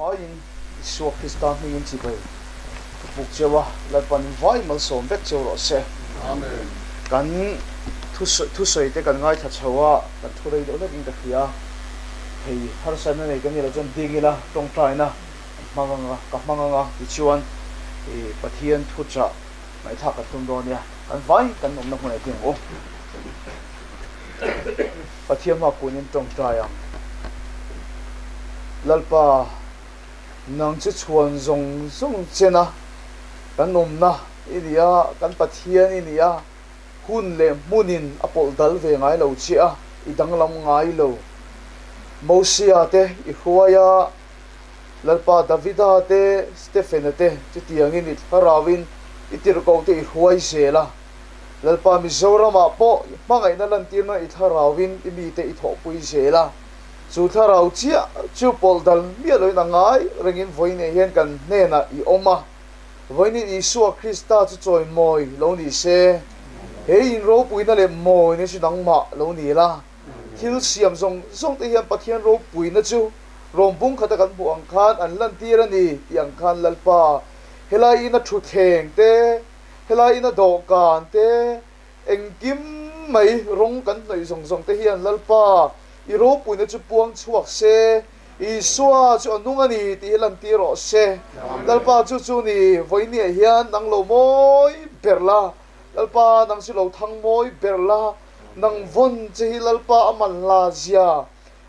Vaiin Isua Krista hmingin chibai ka puk cheu a, Lalpan vai malsawm vek cheu rawh se. Amen. Kan thusawi te kan ngaithla chho a, kan thu rei deuh hlekin ka hria. Hei harsatna nei kan nih loh chuan ding ila tawngtaina kan hmang anga, ka hmang anga tichuan Pathian thuchah ngaihthlak kan tum dawn nia. Kan vai kan awmna hmunah hi ang u. Pathian hma kunin tawngtai ang. Lalpa, nang chu chhuan zawng zawng chena kan awmna i ni a, kan Pathian i ni a, hun leh hmunin a pawlh dal ve ngai lo che a, i danglam ngai lo. Mosia te i hruai a, Lalpa Davida te, Stephena te chutiangin i thlarauin i tirhkoh te i hruai zel a. Lalpa Mizoramah pawh i hmangaihna lantirna i thlarauin i mite i thawhpui zel a, chu thlarau chiah chu pawlh dal miah loin a ngai rengin vawiinah hian kan hnenah i awm a, vawiinin Isua Krista chu chawimawi lo ni se, he inropuina leh mawina chu nangmah lo ni la, thil siam zawng zawng te hian Pathian ropuina chu rawm bung khata kan hmuh ang khan an lantir a ni tih ang khan Lalpa helai ina thutthleng te, Helai ina dawhkan te, engkim mai rawng kan hnawih zawng zawng te hian Lalpa, i ropuina chu puang chhuak se, Isua chu a nung a ni tih hi lantir rawh se. Lalpa chu chu ni, vawinia hian nang lo mawi ber la, Lalpa nang chu lo thang mawi ber la, nang vawn che hi Lalpa a man hla zia,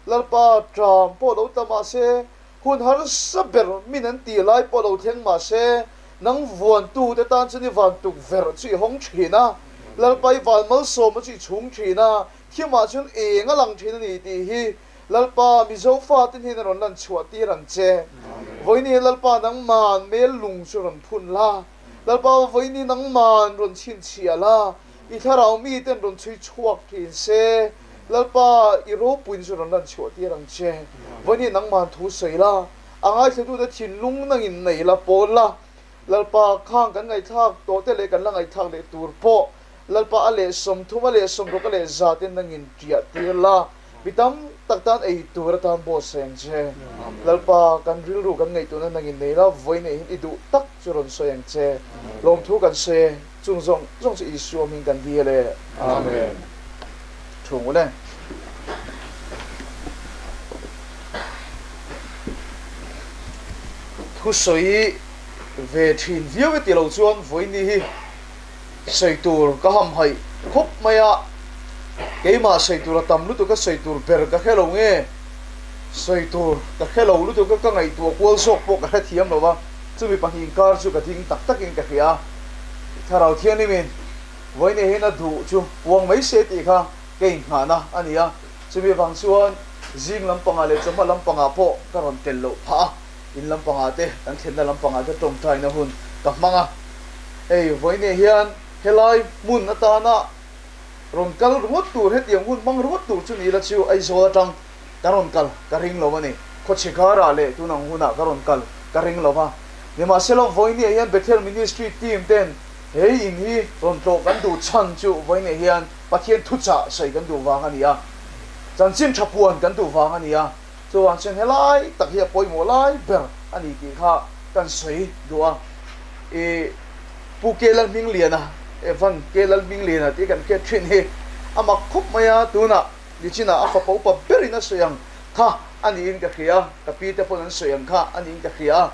Lalpa ṭam pawh lo tla mah se, Hun harsa ber min an tih lai pawh lo thleng mah se, nang vuantute tan chuan i van tukverh chu i hawng thin a, Lalpa i van malsawmna chu i chhung thin a, thimah chuan eng a lang thin a ni tih hi Lalpa Mizo fate hnena rawn lan chhuah tir ang che. Vawiini Lalpa nangman mel lung chu rawn phun la, Lalpa vawiini nangman rawn chhinchhiah la, i thlarau miten rawn chhui chhuak thin se, Lalpa, i ropuiin chu rawn lan chhuah tir ang che. Vawiin hi nangman thu sawi la, a ngaithlatute thinlung nangin nei la, pawl la. Lalpa, khang kan ngaihthlak tawh te leh kan la ngaihthlak leh tur pawh Lalpa a leh 30, a leh 60, a leh 100 te nangin ṭiah tir la, mi tam tak tan ei tur atan pawh sawi ang che. Lalpa, kan rilru kan ngaihtuahna nangin nei la, vawiin hian i duh tak chu rawn sawi ang che. Lawmthu kan sawi e. Chung zawng zawng chu Isua hming kan dil e. Amen. Thung ule. Thusawi ve thin viau e ti lo chuan vawiini hi sawi tur ka hamhaih khawp mai a, keimah sawi tur a tam lutuk a sawi tur ber ka hre lo nge, sawi tur ka hre lo lutuk a ka ngaihtuah kual zawk pawh ka hrethiam lo va, chumi pahnih inkar chu ka ding tak takin ka hria a. Thlarau Thianghlimin vawiin hian a duh chu puang mai se tih kha ka inngahna a ni a, chumi avang chuan zing lampangah leh chawhma lampangah pawh ka rawn tel loh phah a, in lampangah te, kan thlenna lampangah te tawngtaina hun ka hmang a. Hei vawiin hian helai hmun atana rawn kal ringawt tur, hetiang hun hmang ringawt tur chu ni ila chu Aizawl atang ka rawn kal ka ring lo a ni. Khawchhe karah leh tun ang hunah ka rawn kal ka ring lo va. Nimahsela vawinia hian Bethel Ministry team ten he in hi rawn tlawh kan duh chhan chu vawinia hian Pathian thuchah sawi kan duh vang a ni a, chanchin tha puan kan duh vang a ni a, chuvang chuan helai tak hi a pawimawh lai ber a ni tih kha kan sawi duh a. I Pu K Lalhmingliana, Evan K Lalhmingliana tih kan hriat thin hi a mak khawp mai a, tunah Nichinah a fapa upa berin a sawi ang kha a niin ka hria, ka pi te pawn an sawi ang kha a niin ka hria a.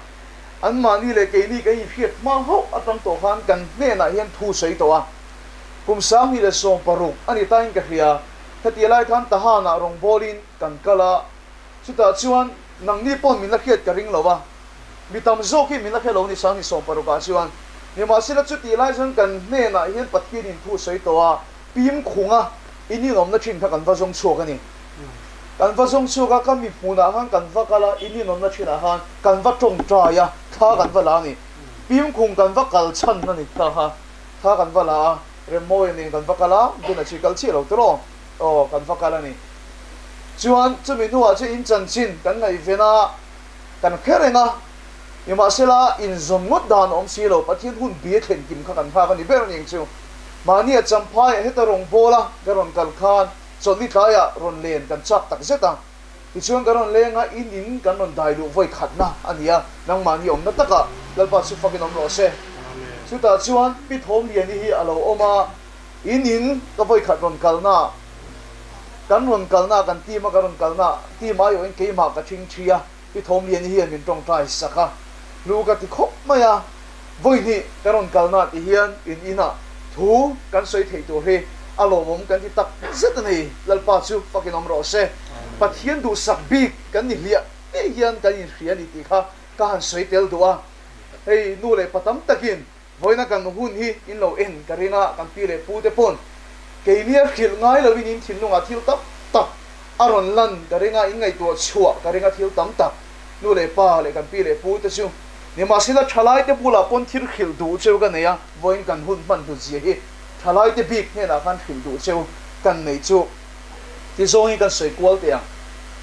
Anmahni leh keini kan inhriat hma hauh atang tawh khan kan hnenah hian thu sawi tawh a. Kum 2016 a ni tain ka hria, khati lai khan Tahanah rawngbawlin kan kal a, chutah chuan nangni pawn min la hriat ka ring lo a, mi tam zawk hi min la hre lo ni 2016 ah chuan. Nimahsela chutih lai chuan kan hnenah hian Pathianin thu sawi tawh a, Pimkhunga in inawmna thin kha kan va zawng chhuak a ni. Kan va zawng chhuak a, ka mi hmunah khan kan va kal a, in inawmna thinah khan kan va tawngtai a, thla kan va la a ni. Pimkhung kan va kal chhan a ni kha kha, thla kan va la a, Remmawia nen kan va kal a, Bena chi kal chiah lo tiraw? Aw, kan va kal a ni. Chuan chumi hnuah chu in chanchin kan ngaihven a, kan hre reng a, Nimahsela, inzawn ngawt dan a awm si lo, Pathian hun bi a thlen kim kha kan nghak a ni ber aniang chu. Mahnia Champhaiah heta rawn bawl a, ka rawn kal khan chawlhni tlaiah rawn len kan chak tak zet a. Tichuan kan rawn leng a, in in kan rawn dai luh vawi khatna a ni a, nangmahni awmna takah Lalpa chu fakin awm rawh se. Chutah chuan Pi Thawmliani hi a lo awm a, in in ka vawi khat rawn kalna, kan rawn kalna, kan team a kan rawn kalna, team aiawhin keimah ka ṭhing ṭhi a, Pi Thawmliani hian min ṭawngṭai sak a, hlu ka ti khawp mai a, vawi hnih ka rawn kalna ti hian in inah thu kan sawi theih tur hi a lawmawm kan ti tak zet a ni. Lalpa chu fakin awm rawh se. Pathian duhsak bik kan ni hliah hliah hian kan inhria a ni tih kha ka han sawi tel duh a. Hei nu leh pa tam takin Vawiina kan hun hi in lo en ka ring a, kan pi leh pu te pawn keini a hrilh ngai lovin in thinlungah thil tam tak a rawn lan ka ring a, in ngaihtuah chhuah ka ring a thil tam tak nu leh pa leh kan pi leh pu te chu nimahsela thalai te bulah pawn thil hrilh duh cheu ka nei a, vawiin kan hun hman hlut zia hi thalai te bik hnenah khan hrilh duh cheu kan nei chu ti zawngin kan sawi kual teh ang.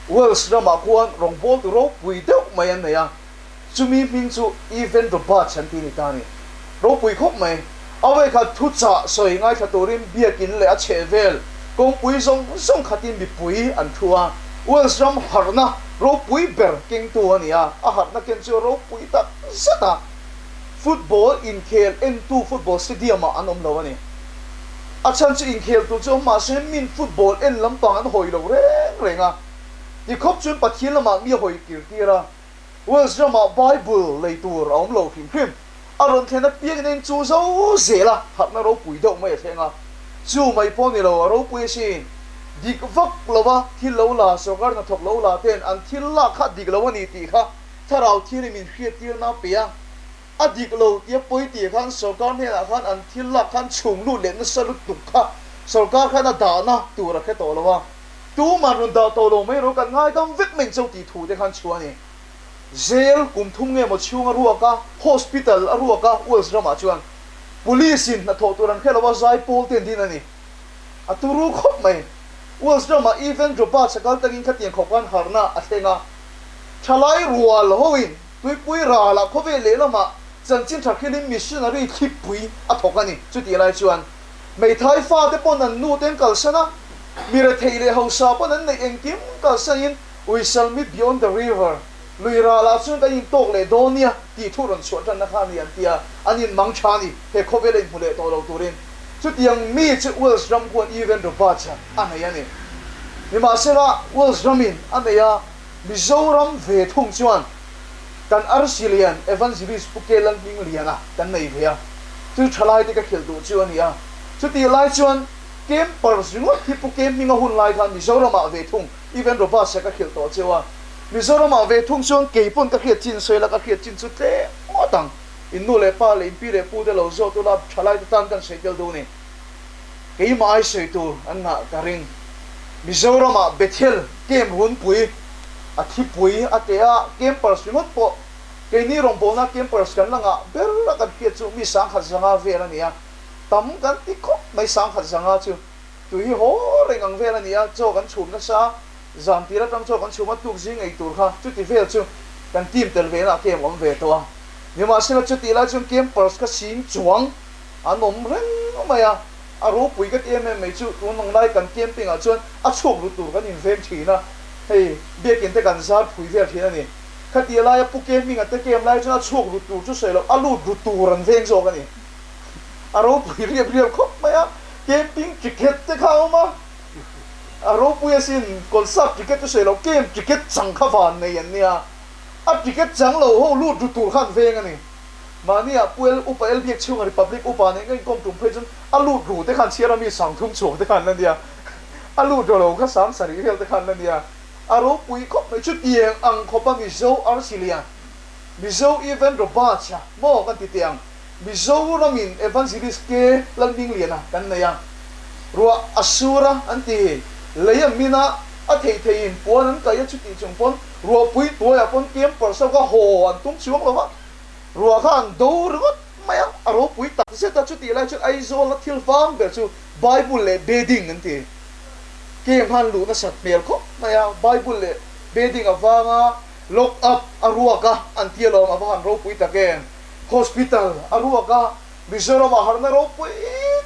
Wales ramah khuan rawngbawltu ropui deuh mai an nei a. Chumi hming chu Evan Roberts an ti ni ta a ni. Ropui khawp mai. A vawikhat thuchah sawi ngaithla turin biakin leh a chhehvel kawngpui zawng zawng khatin mipui an thu a. Wales ram harhna ropui ber kengtu a ni a, a harhna ken chu a ropui tak zet a. Football inkhel entu football stadium-ah an awm lo a ni. A chhan chu inkhel tur chu awm mah se min football en lampang an hawi lo reng reng a. Tikhawp chuan Pathian lamah mi a hawi kir tir a. Wales ramah Bible lei tur a awm lo hrim hrim. A rawn thlen apiangin a inchuh zo zel a, harhna ropui deuh mai a thleng a. Chu mai pawh ni lo, a ropui asin. Dik vak lova thil lo la, sorkar hnathawk lo la ten an thil lak kha dik lo a ni tih kha thlarau thianin min hriattirna a pe a. A dik lo tia pawi tih khan sorkar hnenah khan an thil lak khan chhung lut leh nasa lutuk kha sorkar khan a dahna tur a hre tawh lo a. Tuman rawn dah tawh lo mai rawh kan ngaidam vek mai cho tih thu te khan chhuah a ni. Jail kum thum nge maw chhung a ruak a, hospital a ruak a, Wales ramah chuan Police in hnathawh tur an hre lo a, zaipawl te an din a ni. A turu khawp mai. Wales ramah Evan Roberts a kal takin khatiang khawp khan harhna a thleng a. Thalai rual hoin Tuipui ralah khawvel lehlamah chanchin tha hrilin missionary thlipui a thawk a ni. Chutih lai chuan Hmeithai fate pawn an nu te an kalsan a, mi rethei leh hausa pawn an neih engkim kalsanin We shall meet beyond the river, lui ralah chuan kan intawk leh dawn nia tih thu rawn chhuah tanna kha a ni an ti a, an inmang tha a ni, he khawvela inhmu leh tawh lo turin. Chutiang mi chu Wales ram khuan Evan Roberts-a a nei a ni. Nimahsela, Wales ramin a nei a, Mizoram ve thung chuan kan arsi lian Evangelist Pu Ke Lalhmingliana kan nei ve a, chu thalaite ka khelh duh chu a ni a. Chutih lai chuan Campers ringawt hi Pu Ke hminga hun lai khan Mizoramah ve thung Even Robust-a ka khelh tawh cheu a. Mizoramah ve thung chuan kei pawn ka hriat chin sawi la ka hriat chin chu tlem ngawt ang. In nu leh pa leh in pi leh pu te lo zawt ula thalaite tan kan sawi tel duh ni. Keimah ai sawi tur an ngah ka ring. Mizoramah Bethel camp runpui a thipui a teh a, campers ringawt pawh keini rawngbawlna campers kan la ngah ber a kan hriat chu mi 10,000 vel a ni a, tam kan ti khawp mai 10,500 chu tui hi haw reng ang vel a ni a, chaw kan chhum nasa, zan tir atang chaw kan chhum a tuk zing ei tur kha chuti vel chu kan team tel ve na camp awm ve tawh a, nimahsela chutih lai chuan campers kha sing chuang An awm reng mai a, a ropui ka ti em em mai chu tun ang lai kan camping ah chuan a chhuak lut tur kan inveng thin a, hei biakin te kan zar phui vel thin a ni. Khatih laia pu camping a te camp lai chuan a chhuak lut tur chu sawi loh a lut lut tur an veng zawk a ni. A ropui riap riap khawp mai a, camping ticket te kha a awm a, a ropui asin concert ticket chu sawi loh camp ticket chang kha van nei an nia, a ticket chang lo ho lut lut tur kha an veng a ni. Mahnia Pu El Upa El Biak chhunga Republic Upa nen ka inkawm tum phei chuan a lut ru te khan chhiar a mi 30 chhuak te khan la nia, a lut ru lo kha 70 vel te khan la nia, a ropui khawp mai. Chutiang ang khawpa Mizo arsi lian, Mizo Evan Roberts-a maw kan ti teh ang, Mizoramin Evangelist K. Lalhmingliana kan nei a, ruah a sur a an ti, lei a min a, a thei theiin puan an kaih a chutih chung pawn Ruahpui hnuaiah pawn campers ho kha haw an tum chuang lo va, ruah kha an do ringawt mai a, a ropui tak zet a, chutih lai chuan Aizawl a thil vang ber chu Bible leh bedding an ti. Camp khan luh nasat hmel khawp mai a, Bible leh bedding a vang a, lock up a ruak a an ti alawm, a va han ropui tak em. Hospital a ruak a, Mizoramah harhna ropui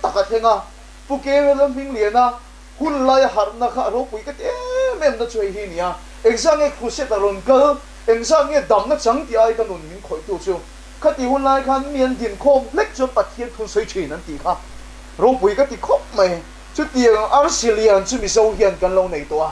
tak a thleng a, Pu Kevela Hmingliana, Hun laia harhna kha a ropui ka ti em em na chu hei hi a ni a. Engzah nge crusade a rawn kal? Engzah nge damna chang tih ai ka nun min khawihtu chu? Khati hun lai khan mi an din khawm hlek chuan Pathian thun sawi thin an tih kha ropui ka ti khawp mai. Chutiang arsi lian chu Mizo hian kan lo nei tawh a,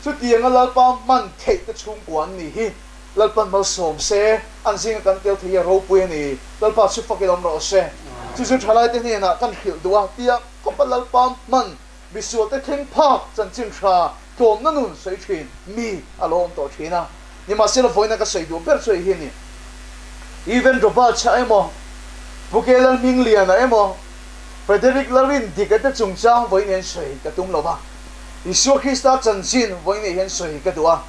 chutianga Lalpa hman theih te chhungkua an nih hi Lalpan malsawm se, an zinga kan tel thei hi a ropui a ni. Lalpa chu fakin awm rawh se. Chu chu thalaite hnenah kan hrilh duh a, tia khawpa Lalpa hman misualte thleng phak chanchin hra tlawmna nun sawi thin mi a lo awm tawh thin a. Nimahsela vawiina ka sawi duh ber chu hei hi a ni. Even Roberts-a emaw, Pu Ke Lalhmingliana emaw, Frederick Lalrindika te chungchang vawiin hian sawi ka tum lo va, Isua Krista chanchin vawiin hian sawi ka duh a.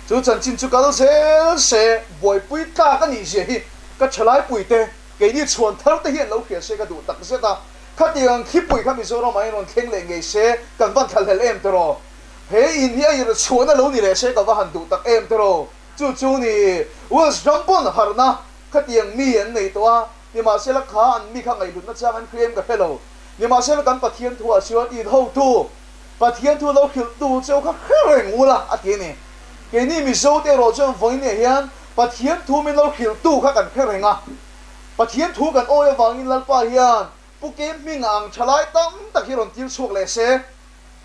Chu chanchin chu kal zel se, buaipui tlak a nih zia hi ka thalaipuite, keini chhuan thar te hian lo hria se ka duh tak zet a. Khatiang ang thlipui kha Mizoramah hian rawn thleng leh ngei se, kan van thlahlel em tiraw? He in hi a irh chhuahna lo ni leh se ka va han duh tak em tiraw? Chu chu ni Wales ram pawn harhna khatiang mi an nei tawh a, nimahsela kha an mi kha ngaihhlutna chang an hria em ka hre lo. Nimahsela kan Pathian thuah chuan in hotu, Pathian thu lo hrilhtu cheu kha hre reng ula a ti a ni. Keini Mizote erawh chuan vawiinah hian Pathian thu min lo hrilhtu kha kan hre reng a. Pathian thu kan awi avangin Lalpa hian Pu Kem hminga ang thalai tam tak hi rawn tir chhuak leh se.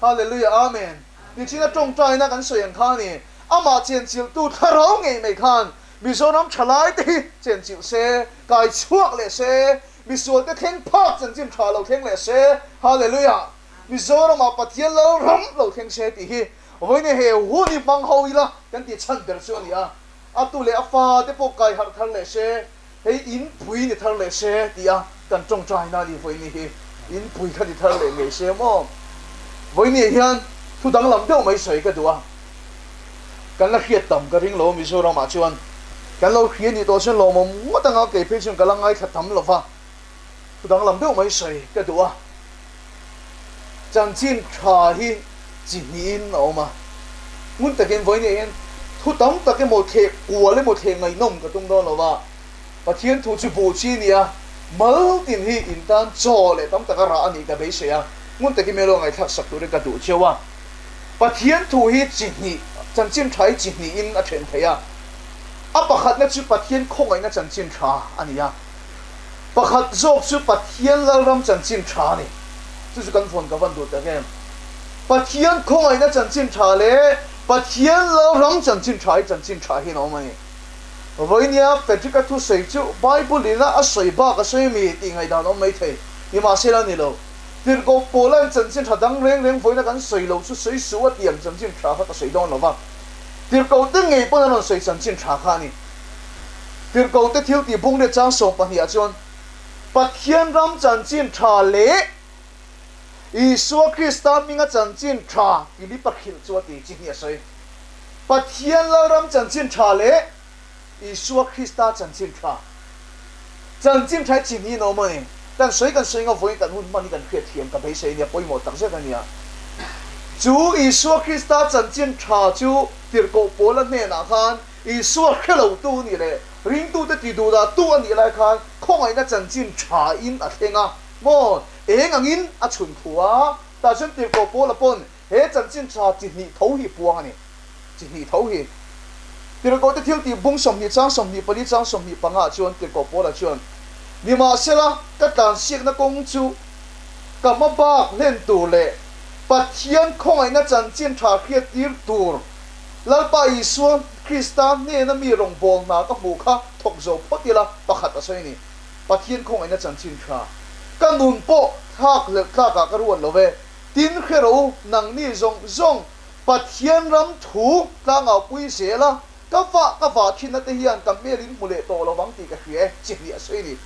Hallelujah Amen. Nichina tawngtaina kan sawi ang kha a ni. Amah chenchilhtu thlarau ngei mai khan Mizoram thalai te hi chenchilh se, kai chhuak leh se, misualte thleng phak chanchin tha lo thleng leh se. Hallelujah. Mizoramah Pathian lal ram lo thleng se tih hi vawiin he hun hi hmang ho ila kan tih chhan ber chu a ni a. A tu leh a fa te pawh kai harh thar leh se, hei in pui ni thar leh se ti a kan tawngtaina a ni vawiin hi in pui kha ni thar leh ngei se maw? Vawiin hian thu danglam deuh mai sawi ka duh a, kan la hriat tam ka ring lo Mizoramah chuan kan lo hria nih tawh chuan lawmawm ngawt anga kei phei chuan ka la ngaithla tam lo va. Thu danglam deuh mai sawi ka duh a, chanchin tha hi chi hnihin a awm a, hmun takin vawiin hian thu tam tak emaw thleh kual emaw thleh ngaihnawm ka tum dawn lo va, Pathian thu chu buh chi a ni a, mal tin hi in tan chaw leh tam taka rah a nih ka beisei a, hmun takin melo ngaihthlak sak turin ka duh cheu a. Pathian thu hi chi hnih, chanchin tha hi chi hnihin a then thei a, a pakhatna chu Pathian khawngaihna chanchin tha a ni a. Pakhat zawk chu Pathian Lalram chanchin tha a ni. Chu chu kan vawn ka van duh tak em. Pathian khawngaihna chanchin tha leh Pathian Lalram chanchin tha hi chanchin tha hian a awm a ni. Vawinia Frederick-a thusawi chu Bible ina a sawi bak a sawi mi tih ngaihdan awm mai thei. Nimahsela a ni lo. Tirhkoh Paula'n chanchin tha dang reng reng vawiina kan sawi lo chu sawi suh a tih ang chanchin tha kha ka sawi dawn lo va. Tirhkohte ngei pawn an rawn sawi chanchin tha kha a ni. Tirhkohte thil tih bung leh chang sawmpahnih ah chuan Pathian ram chanchin tha leh Isua Krista hminga chanchin tha Filipa hrilh chu a ti chi hnih a sawi. Pathian Lalram chanchin tha leh Isua Krista chanchin tha. Chanchin tha hi chi hnih in a awm a ni. Kan sawi kan sawi nga vawiin kan hun hman hi kan hriat thiam ka beisei a nia, pawimawh tak zet a nia. Chu Isua Krista chanchin tha chu Tirhkoh Paula hnenah khan Isua hre lotu nih leh ringtute ti duhdahtu a nih lai khan khawngaihna chanchin thain a thleng a maw? Eng angin a chhun thu a, tah chuan Tirhkoh Paula pawn he chanchin tha chi hnih tho hi puang a ni. Chi hnih tho hi. Tirhkohte thil tih bung 20 chang 24 chang 25 ah chuan Tirhkoh Paula chuan, Nimahsela, ka tlansiakna kawng chu ka hma bak hlen tur leh Pathian khawngaihna chanchin tha hriattir tur Lalpa Isua Krista hnena mi rawngbâwl hna ka hmuh kha thawk zo phawt ila, pakhat a sawi a ni. Pathian khawngaihna chanchin tha. Ka nun pawh thlak hlelh tlakah ka ruat lo ve. Tin, hre rawh u, nangni zawng zawng Pathian ram thu tlangaupui zel a, ka vah ka vah thinna te hian ka hmel in hmu leh tawh lo vang tih ka hria e, chi hnih a sawi a ni.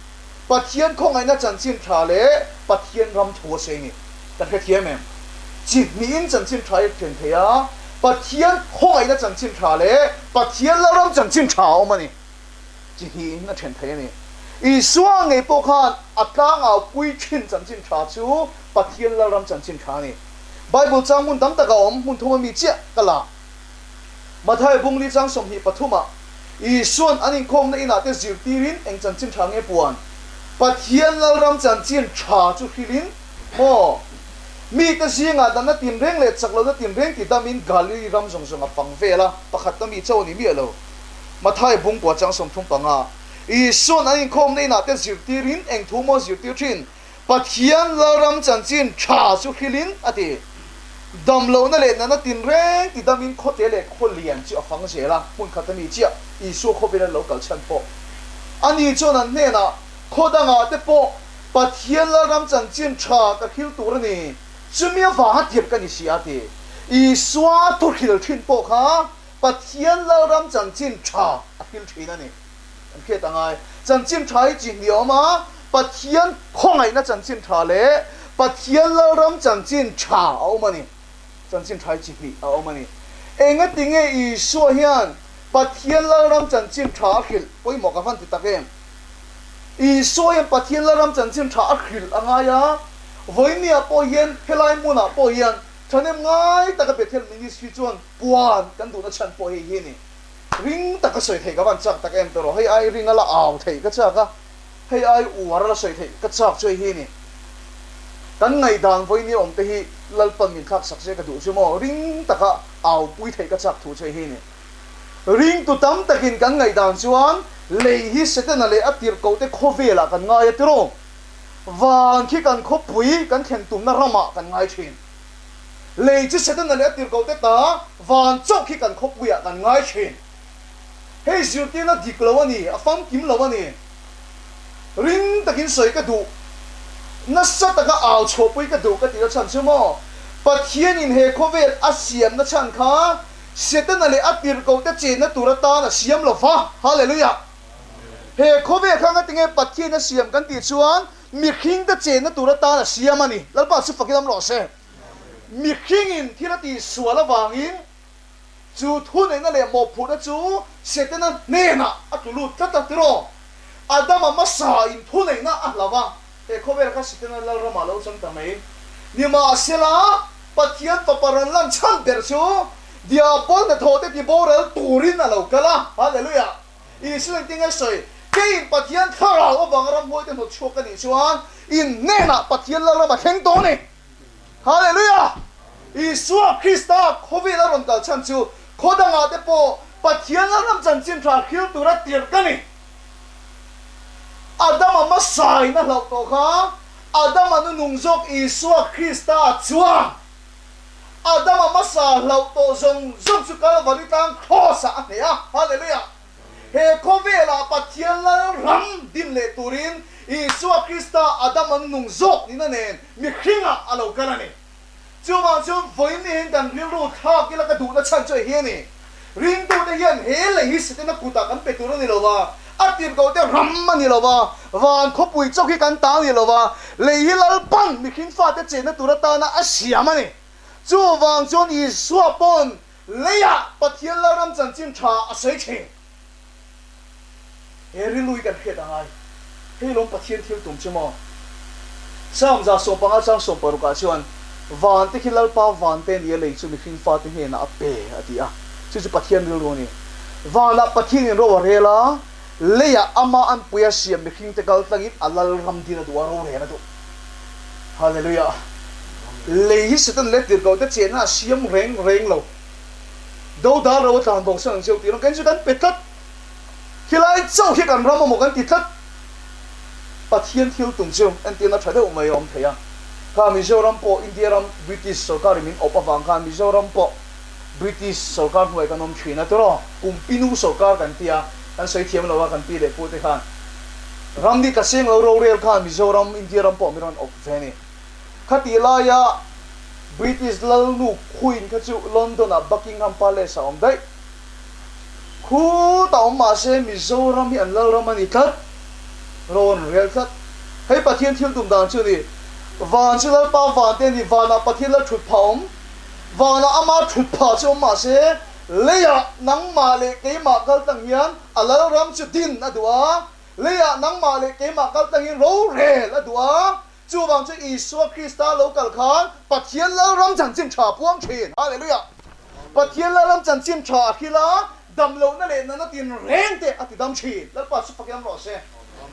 Pathian khawngaihna chanchin tha leh Pathian ram thu a sawi a ni. Kan hrethiam em? Chi hnihin chanchin tha hi a then thei a, Pathian khawngaihna chanchin tha leh Pathian Lalram chanchin tha a awm a ni. Chi hnihin a then thei a ni. Isua ngei pawh khan a tlangaupui thin chanchin tha chu Pathian Lalram chanchin tha a ni. Bible chang hmun tam tak a awm, hmun thum ami chiah ka la. Mathaia bungli chang 23 ah Isua'n an inkhawmna inah te zirtirin eng chanchin tha nge puan? Pathian Lalram chanchin tha chu hrilhin maw? Mite zingah danna tinreng leh chak lohna tinreng ti damin Galili ram zawng zawng a fang vel a, pakhatna mi chauh a ni miah lo. Matthai bungkua chang 35. Isua'n an inkhawmna inah te zirtirin eng thu maw zirtir thin? Pathian Lalram chanchin tha chu hrilhin a ti. Dam lohna leh natna tinreng ti damin khawte leh khaw lian chu a fang zel a, hmun khat a mi chiah Isua khawvela lo kal chhan pawh a ni chuan an hnenah khaw dangah te pawh Pathian Lalram chanchin tha ka hril tur a ni, chumi avanga tirh ka ni si a ti. Isua thu hril thin pawh kha Pathian Lalram chanchin tha a hril thin a ni. Kan hriat a ngai. Chanchin tha hi chi hnih a awm a, Pathian khawngaihna chanchin tha leh Pathian Lalram chanchin tha a awm a ni. Chanchin tha hi chi hnih a awm a ni. Engatinge Isua hian Pathian Lalram chanchin tha a hrilh pawimawh ka van ti tak em? Isua hian Pathian Lalram chanchin tha a hrilh a ngai a, vawinia pawh hian helai hmunah pawh hian thahnem ngai taka Bethel Ministry chuan puan kan duhna chhan pawh hei hi a ni. Ring taka sawi theih ka van chak tak em tawh rawh, hei ai ring a la au theih ka chak a, hei ai uar a la sawi theih ka chak chu hei hi a ni. Kan ngaihdan vawinia awm te hi Lalpan min thlak sak se ka duh chu maw, ring taka au pui theih ka chak thu chu hei hi a ni. Ringtu tam takin kan ngaihdan chuan lei hi Setana leh a tirhkohte khawvelah kan ngai a tiraw? Van khi kan khawpui kan thlen tumna ramah kan ngai thin. Lei chu Setana leh a tirhkohte ta van chauh khi kan khawpuiah kan ngai thin. Hei zirtirna dik lo a ni, a famkim lo a ni. Ring takin sawi ka duh, nasa taka au chhuahpui ka duh ka tihna chhan chu maw? Pathianin he khawvel a siamna chhan kha Setana leh a tirhkohte chenna tur atan a siam lo va. Hallelujah! He khawvel kha ngatinge Pathian a siam kan tih chuan mihringte chenna tur atan a siam a ni. Lalpa chu fakin awm rawh se. Mihringin thil a tihsual avangin chu thuneihna leh mawhphurhna chu Setana hnenah a tlu lut tlat a tiraw? Adama hmasa in thuneihna a hlau a, he khawvel kha Setana lalramah lo chang ta mai. Nimahsela, Pathian Fapa rawn lan chhan ber chu Diabol hnathawhte tiboral turin a lo kal a. Hallelujah! Isua engtin nge sawi? Keiin Pathian thlarau avanga ramhuaite hnawt chhuak ka nih chuan in hnenah Pathian lalram a thleng tawh a ni. Hallelujah! Isua Krista khawvel a rawn kal chhan chu khaw dangah te pawh Pathian lalram chanchin tha hril tura tirh ka ni. Adama hmasain a hlauh tawh kha Adama nu nung zawk Isua Krista chuan Adama hmasa hlauh tawh zawng zawng chu Kalvari tlang Kraws ah a hneh a. Hallelujah! He khawvelah Pathian lal ram din leh turin Isua Krista Adama nu nung zawk nihna nen mihringah a lo kal a ni. Chuvang chuan vawiin hian kan rilru thlak ila ka duhna chhan chu hei hi a ni. Ringtute hian he lei hi Setana kutah kan pe tur a ni lo va, a tirhkohte ram a ni lo va, van khawpui chawk hi kan ta a ni lo va, lei hi Lalpan mihring fate chenna tur atana a siam a ni. Chuvang chuan Isua pawn leiah Pathian Lalram chanchin tha a sawi thin. He rilru hi kan hriat a ngai. Hei lawm Pathian thil tum chu maw? Psalm 115 chang 16 ah chuan, Van te khi Lalpa van te nia lei chu mihring fate hnenah a pe, a ti a. Chu chu Pathian rilru a ni. Vanah Pathianin ro a rel a, leiah ama anpui a siam mihringte kal tlangin a Lalram din a duh a, rorel a duh. Hallelujah! Lei hi Satan leh tirhkohte chenna a siam reng reng lo. Dodal ro a tlan bawk sang ang cheu tih rawng kan chu kan pe tlat. Khilai chauh hi kan ram amaw kan ti tlat. Pathian thil tum chu entirna tha deuh mai a awm thei a. Kha Mizoram pawh India ram British sorkarin min awp avang khan Mizoram pawh British sorkar hnuai kan awm thin a tiraw? Kum pinu sorkar kan ti a, kan sawi thiam lo a kan pi leh pu te khan ram ni tla seng lo rorel khan Mizoram India ram pawh min rawn awp ve a ni. Khatih laia British lalnu Queen kha chu London-ah Buckingham Palace-ah a awm daih. Khutah awm mah se Mizoram hi an lalram a ni tlat. Rawn rel tlat. Hei Pathian thil tum dan chu a ni. Van chu Lalpa van te a ni. Vanah Pathian lal thut phah awm. Vanah ama thut phah chu awm mah se leiah nangmah leh keimah kal tlang hian a lalram chu din a duh a. Leiah nangmah leh keimah kal tlangin rorel a duh a. Chuvang chu Isua Krista lo kal khan Pathian Lalram chanchin tha puang thin. Hallelujah! Pathian Lalram chanchin tha a hril a, damlohna leh natna tinreng te a ti dam thin. Lalpa chu fakiam rawh se.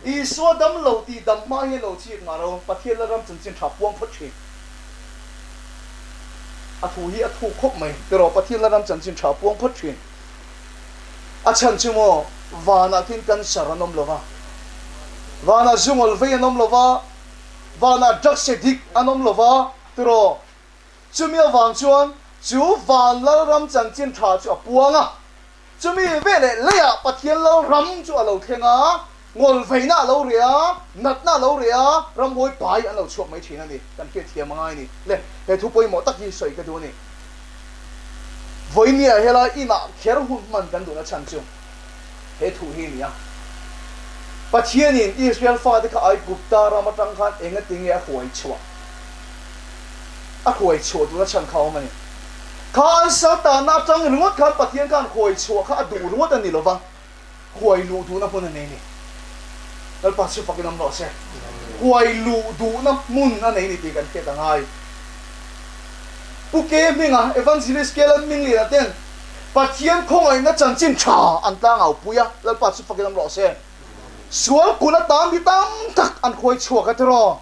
Isua damlo tih dam hma hian lo chik mah lo, Pathian Lalram chanchin tha puang phawt thin. A thu hi a thuk khawp mai. Tiraw Pathian la ram chanchin tha puang phawt thin. A chhan chu maw vanah khin cancer an awm lo va, vanah zungawl vei an awm lo va, vanah drugs addict an awm lo va, tiraw chumi avang chuan chu van lalram chanchin tha chu a puang a. Chumi veleh leiah Pathian Lalram chu a lo thleng a, ngawlveina a lo reh a, natna a lo reh a, ramhuai pai an lo chhuak mai thin a ni. Kan hriatthiam a ngai a ni. Le, he thu pawimawh tak hi sawi ka duh a ni. Vawinia helai inah kher hun hman kan duhna chhan chu he thu hi a ni a. Pathianin Israel fate kha Aigupta ram atang khan engatinge a hruai chhuah? A hruai chhuah duhna chhan kha a awm a ni. Kha an sal tanna atang ringawt khan Pathian khan huai chhuah kha a duh ringawt a ni lova, huai luh duhna hmun a nei a ni. Lalpa chu fakin awm rawh se. Huai luh duhna hmun a nei a ni tih kan hriat a ngai. Pu Ke hminga Evangelist Kelan Mingliana ten Pathian khawngaihna chanchin tha an tlangau pui a, Lalpa chu fakin awm rawh se. Sual kulh atan mi tam tak an khuai chhuak a tiraw?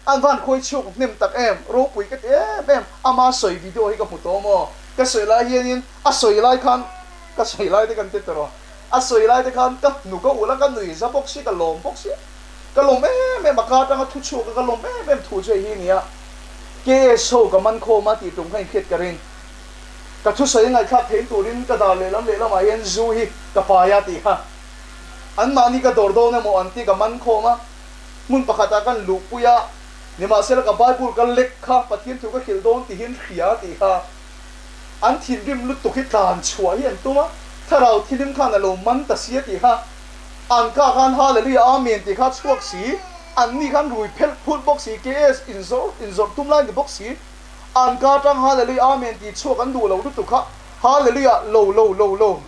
An van khawi chhuak hnem tak em, ropui ka ti em em, ama sawi video hi ka hmu tawh maw, ka sawi lai hianin a sawi lai khan ka sawi lai te kan ti tawh, a sawi lai te khan ka hnuk a ulh a, ka nui za bawk si, ka lawm bawk si, ka lawm em em, a ka atanga thu chhuak a ka lawm em em thu chu hei hi a ni a, KS ho ka man khawm a tih tum kha inhriat ka ring, ka thusawi a ngaihthlak theih turin ka dar lehlam lehlamah hian zu hi ka pai a tih kha anmahni ka dawr dawn emaw an ti ka man khawm a. Hmun pakhatah kan luhpui a, nimahsela ka Bible ka lek kha Pathian thu ka hrilh dawn tihin hria tih kha an thinrim lutuk hi tlan chhuah hi an tum a, thlarau thilim khan a lo man ta sia tih kha an kha khan Hallelujah Amen tih kha chhuak si, an ni khan rui phelh phulh bawk si, KS inzawrh inzawrh tum lai ni bawk si, an ka atang Hallelujah Amen tih chhuak an duh lo lutuk kha Hallelujah lo lo lo lo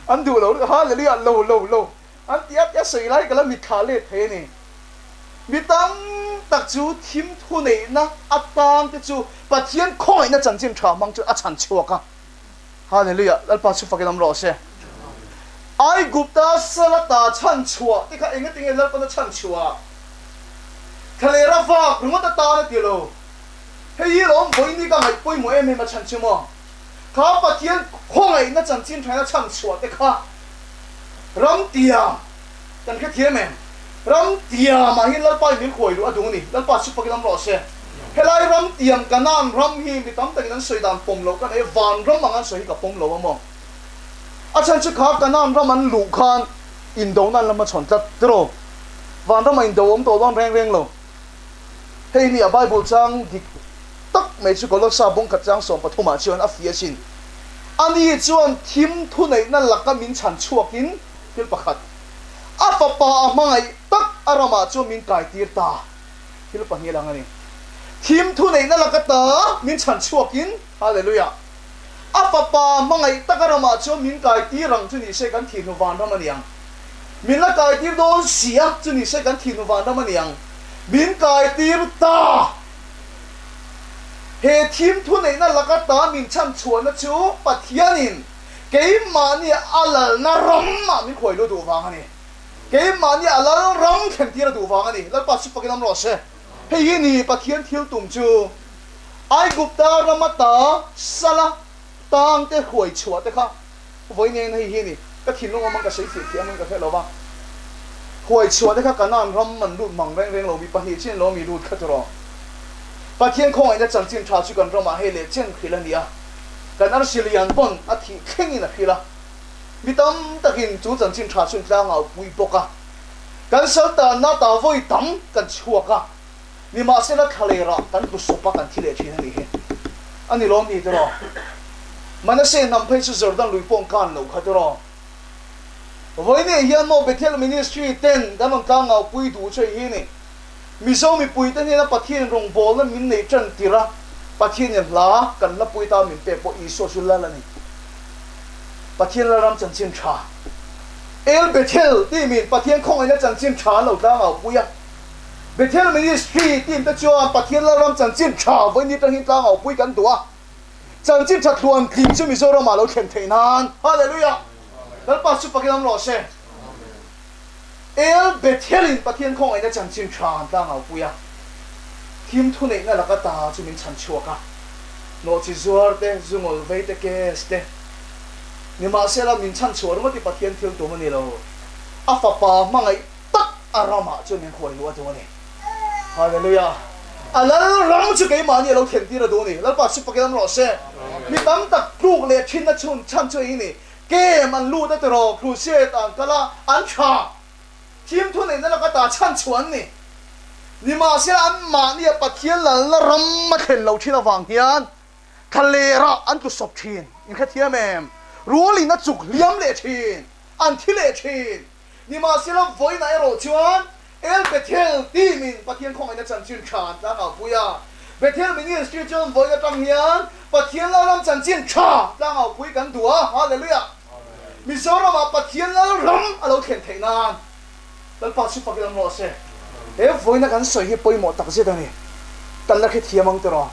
an duh lo lutuk Hallelujah lo lo lo. An ti a, tia sawi lai ka la mitthla let thei a ni. Mi tam tak chu thim thuneihna atan te chu Pathian khawngaihna chanchin tha hmang chu a chhan chhuak a. Hallelujah! Lalpa chu fakin awm rawh se. Aigupta sala ta chhan chhuah te kha engatinge Lalpana chhan chhuah? Thlalera vak ringawt atan a ti lo. Hei hi lawm vawiin ka ngaih pawimawh em em a chhan chu maw? Kha Pathian khawngaihna chanchin thaina chhan chhuah te kha Ram tiam kan hrethiam em? Ram tiamah hian Lalpa in min khuai luh a duh a ni. Lalpa chu fakin awm rawh se. Helai ram tiam Kanaan ram hi mi tam takin an sawi dan pawm loh ka nei a, van ram ang an sawi hi ka pawm lo a maw? A chhan chu kha Kanaan ram an luh khan indona an la hmachhawn tlat tiraw? Van ramah indo awm tawh dawn reng reng lo. Hei hi a Bible chang dik tak mai chu Kolossa bawngkhat chang sawmpathumah chuan a fiah asin. Ani chuan thim thuneihna laka min chhan chhuakin thil pakhat, a fapa a hmangaih tak a ramah chuan min kaitir ta. Thil pahnih lang a ni. Thim thuneihna laka ta min chhan chhuakin, Hallelujah! A fapa hmangaih tak a ramah chuan min kaitir ang chu ni se kan thihnu vanram a ni ang. Min la kaitir dawn si a, chu ni se kan thihnu vanram a ni ang. Min kaitir ta! He thim thuneihna laka ta min chhan chhuahna chu Pathianin keimahni a lalna ramah min khuai luh duh vang a ni. Keimahni a lal ram thlentir a duh vang a ni. Lalpa chu fakin awm rawh se. Hei hi ni Pathian thil tum chu. Aigupta rama ta sala tangte hruai chhuah te kha Vawiin hei hi ni, ka thinlung awm ang ka sawi fiah thiam ang ka hre lo va, huai chhuah te kha Kanaan ram an lut mang reng reng lo, mi pahnih chin lo mi lut kha tiraw. Pathian khawngaihna chanchin tha chu kan ramah hei leh chen hrilh a ni a, kan arsi lian pawn a thih thlengin a hrilh a, mi tam takin chu chanchin tha chu an tlangau pui bawk a, kan saltanna ta vawi tam kan chhuak a. Nimahsela thlalerah kan tlu sawp a, kan thi leh thin a nih hi. A ni lawm ni tiraw? Manasseh hnam phei chu Jordan lui pawh an kan loh kha tiraw? Vawiinah hian maw Bethel Ministry ten kan rawn tlangaupui duh chu hei hi a ni. Mizo mipuite hnena Pathianin rawngbawlna min neih tan tir a, Pathianin hla kan hlapui ta min pek pawh Isua chu lal a ni. Pathian Lalram chanchin tha. El Bethel tih min Pathian khawngaihna chanchin tha an lo tlangaupui a. Bethel Ministry team te chuan Pathian Lalram chanchin tha vawiin atangin tlangau pui kan duh a, chanchin tha thluan tling chu Mizoramah lo thlen theih nan. Hallelujah! Lalpa chu fakin awm rawh se. El Bethel in Pathian khawngaihna chanchin tha an tlangau pui a, thim thuneihna laka ta chu min chhan chhuak a. Nawhchi zuar te, zu ngawl vei te, case te. Nimahsela min chhanchhuah ringawt hi Pathian thil tum a ni lo. A fapa hmangaih tak a ramah chuan min khuai luh a duh a ni. Hallelujah! A lal ram chu keimahni a lo thlen tir a duh a ni. Lalpa chu fakin awm rawh se. Mi tam tak tluk leh thinna chhun chhan chu ei ni. Kem an lut a tiraw, crusade an kal a, an tha. Thim thuneihna laka ta chhan chhuah an ni. Nimahsela anmahnia Pathian lalna ram a thlen lo thin avang hian thlalerah an tlu sawp thin. Inhrethiam em? Rulin a chuk hliam leh thin, an thi leh thin. Nimahsela vawiinah erawh chuan El Bethel team-in Pathian khawngaihna chanchin tha an tlangaupui a. Bethel Ministry chuan vawiin atang hian Pathian Lalram chanchin tha tlangaupui kan duh a. Hallelujah! Mizoramah Pathian Lalram a lo thlen theih nan Lalpa chu fak lam rawh se. He vawiina kan sawi hi pawimawh tak zet a ni. Kan la hrethiam ang tiraw?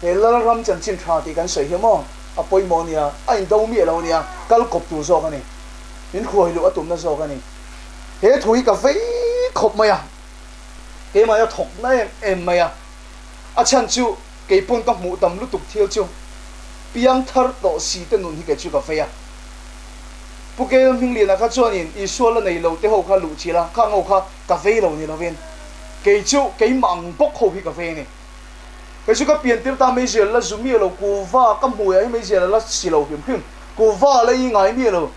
He Lalram chanchin tha tih kan sawi hi maw a pawimawh a nia, a indo miah lo a nia, kal kawp tur zawk a ni. Min hruai luh a tumna zawk a ni. He thu hi ka vei khawp mai a, keimah a thawk na em em mai a, a chhan chu kei pawn ka hmuh tam lutuk thil chu piang thar tawh si te nun hi kei chu ka vei a. Pu Kel Hmingliana kha chuanin Isua la nei lo te ho kha luh chilh a, khang ho kha ka vei lo ni lovin kei chu keimah ang bawk ho hi ka vei a ni. Kei chu ka pian tir ta meizial la zu miah lo, kuva ka hmuiah hi meizial a la si lo hrim hrim, kuva la i ngai miah lo.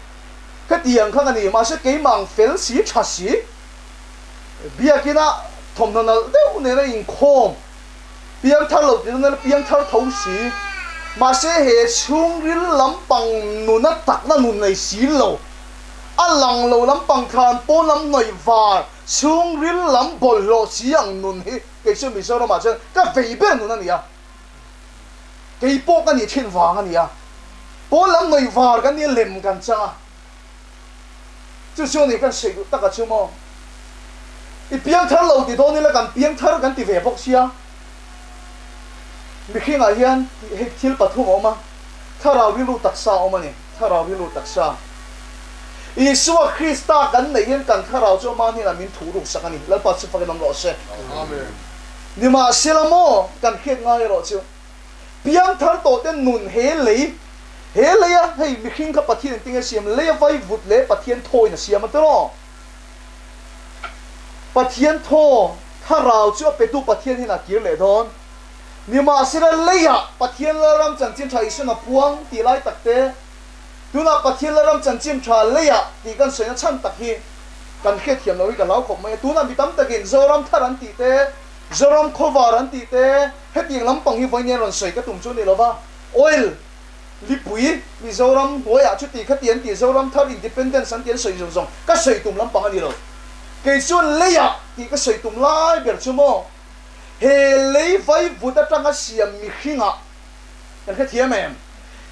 Hetiang kha ka ni, mahse keimah ang fel si tha si, biakina thawmhnaw nalh deuh nena inkhawm, piangthar lo tih nena piangthar tho si, mahse he chhungril lampang nuna takna nun nei si lo, a lang lo lampang thlan pawn lam hnawih var, chhungril lam bawlhhlawh si ang nun hi kei chu Mizoramah chuan ka vei ber nun a ni a. Kei pawh ka nih thin vang a ni a, pawn lam ngaih var kan nia lem kan chang a, chu chu a ni kan sawi duh tak a chu maw? I piangthar lo ti dawn ila kan piangthar kan ti ve bawk sia, mihringah hian hei thil pathum a awm a, thlarau rilru taksa a awm a ni, thlarau rilru taksa. Isua Krista kan neih hian kan thlarau chu ama hnenah min thuh ruk sak a ni, Lalpa chu fakin awm rawh se. Amen. Nimahsela maw kan hriat ngai erawh chu piangthar tawh te nun he lei, he leia hei mihring kha Pathian engtin nge siam, leia vai vut leh Pathian thaw in a siam a tiraw? Pathian thaw, thlarau chu a petu Pathian hian a kir leh dawn. Nimahsela leiah Pathian Lalram chanchin tha Isuan a puang tih lai tak te, tunah Pathian Lalram chanchin tha leiah tih kan sawina chhan tak hi kan hriatthiam lo hi ka hlau khawp mai a. Tunah mi tam takin Zoram thar an tih te, Zoram khawvar an tih te, hetiang lampang hi vawiin rawn sawi ka tum chu a ni lo va. Oil lipui Mizoram hnuaiah chuti khati an tih Zoram thar independence an tih an sawi zawng zawng ka sawi tum lampang a ni lo. Kei chuan leiah tih ka sawi tum lai ber chu maw he lei vaivut atanga siam mihringah kan hrethiam em?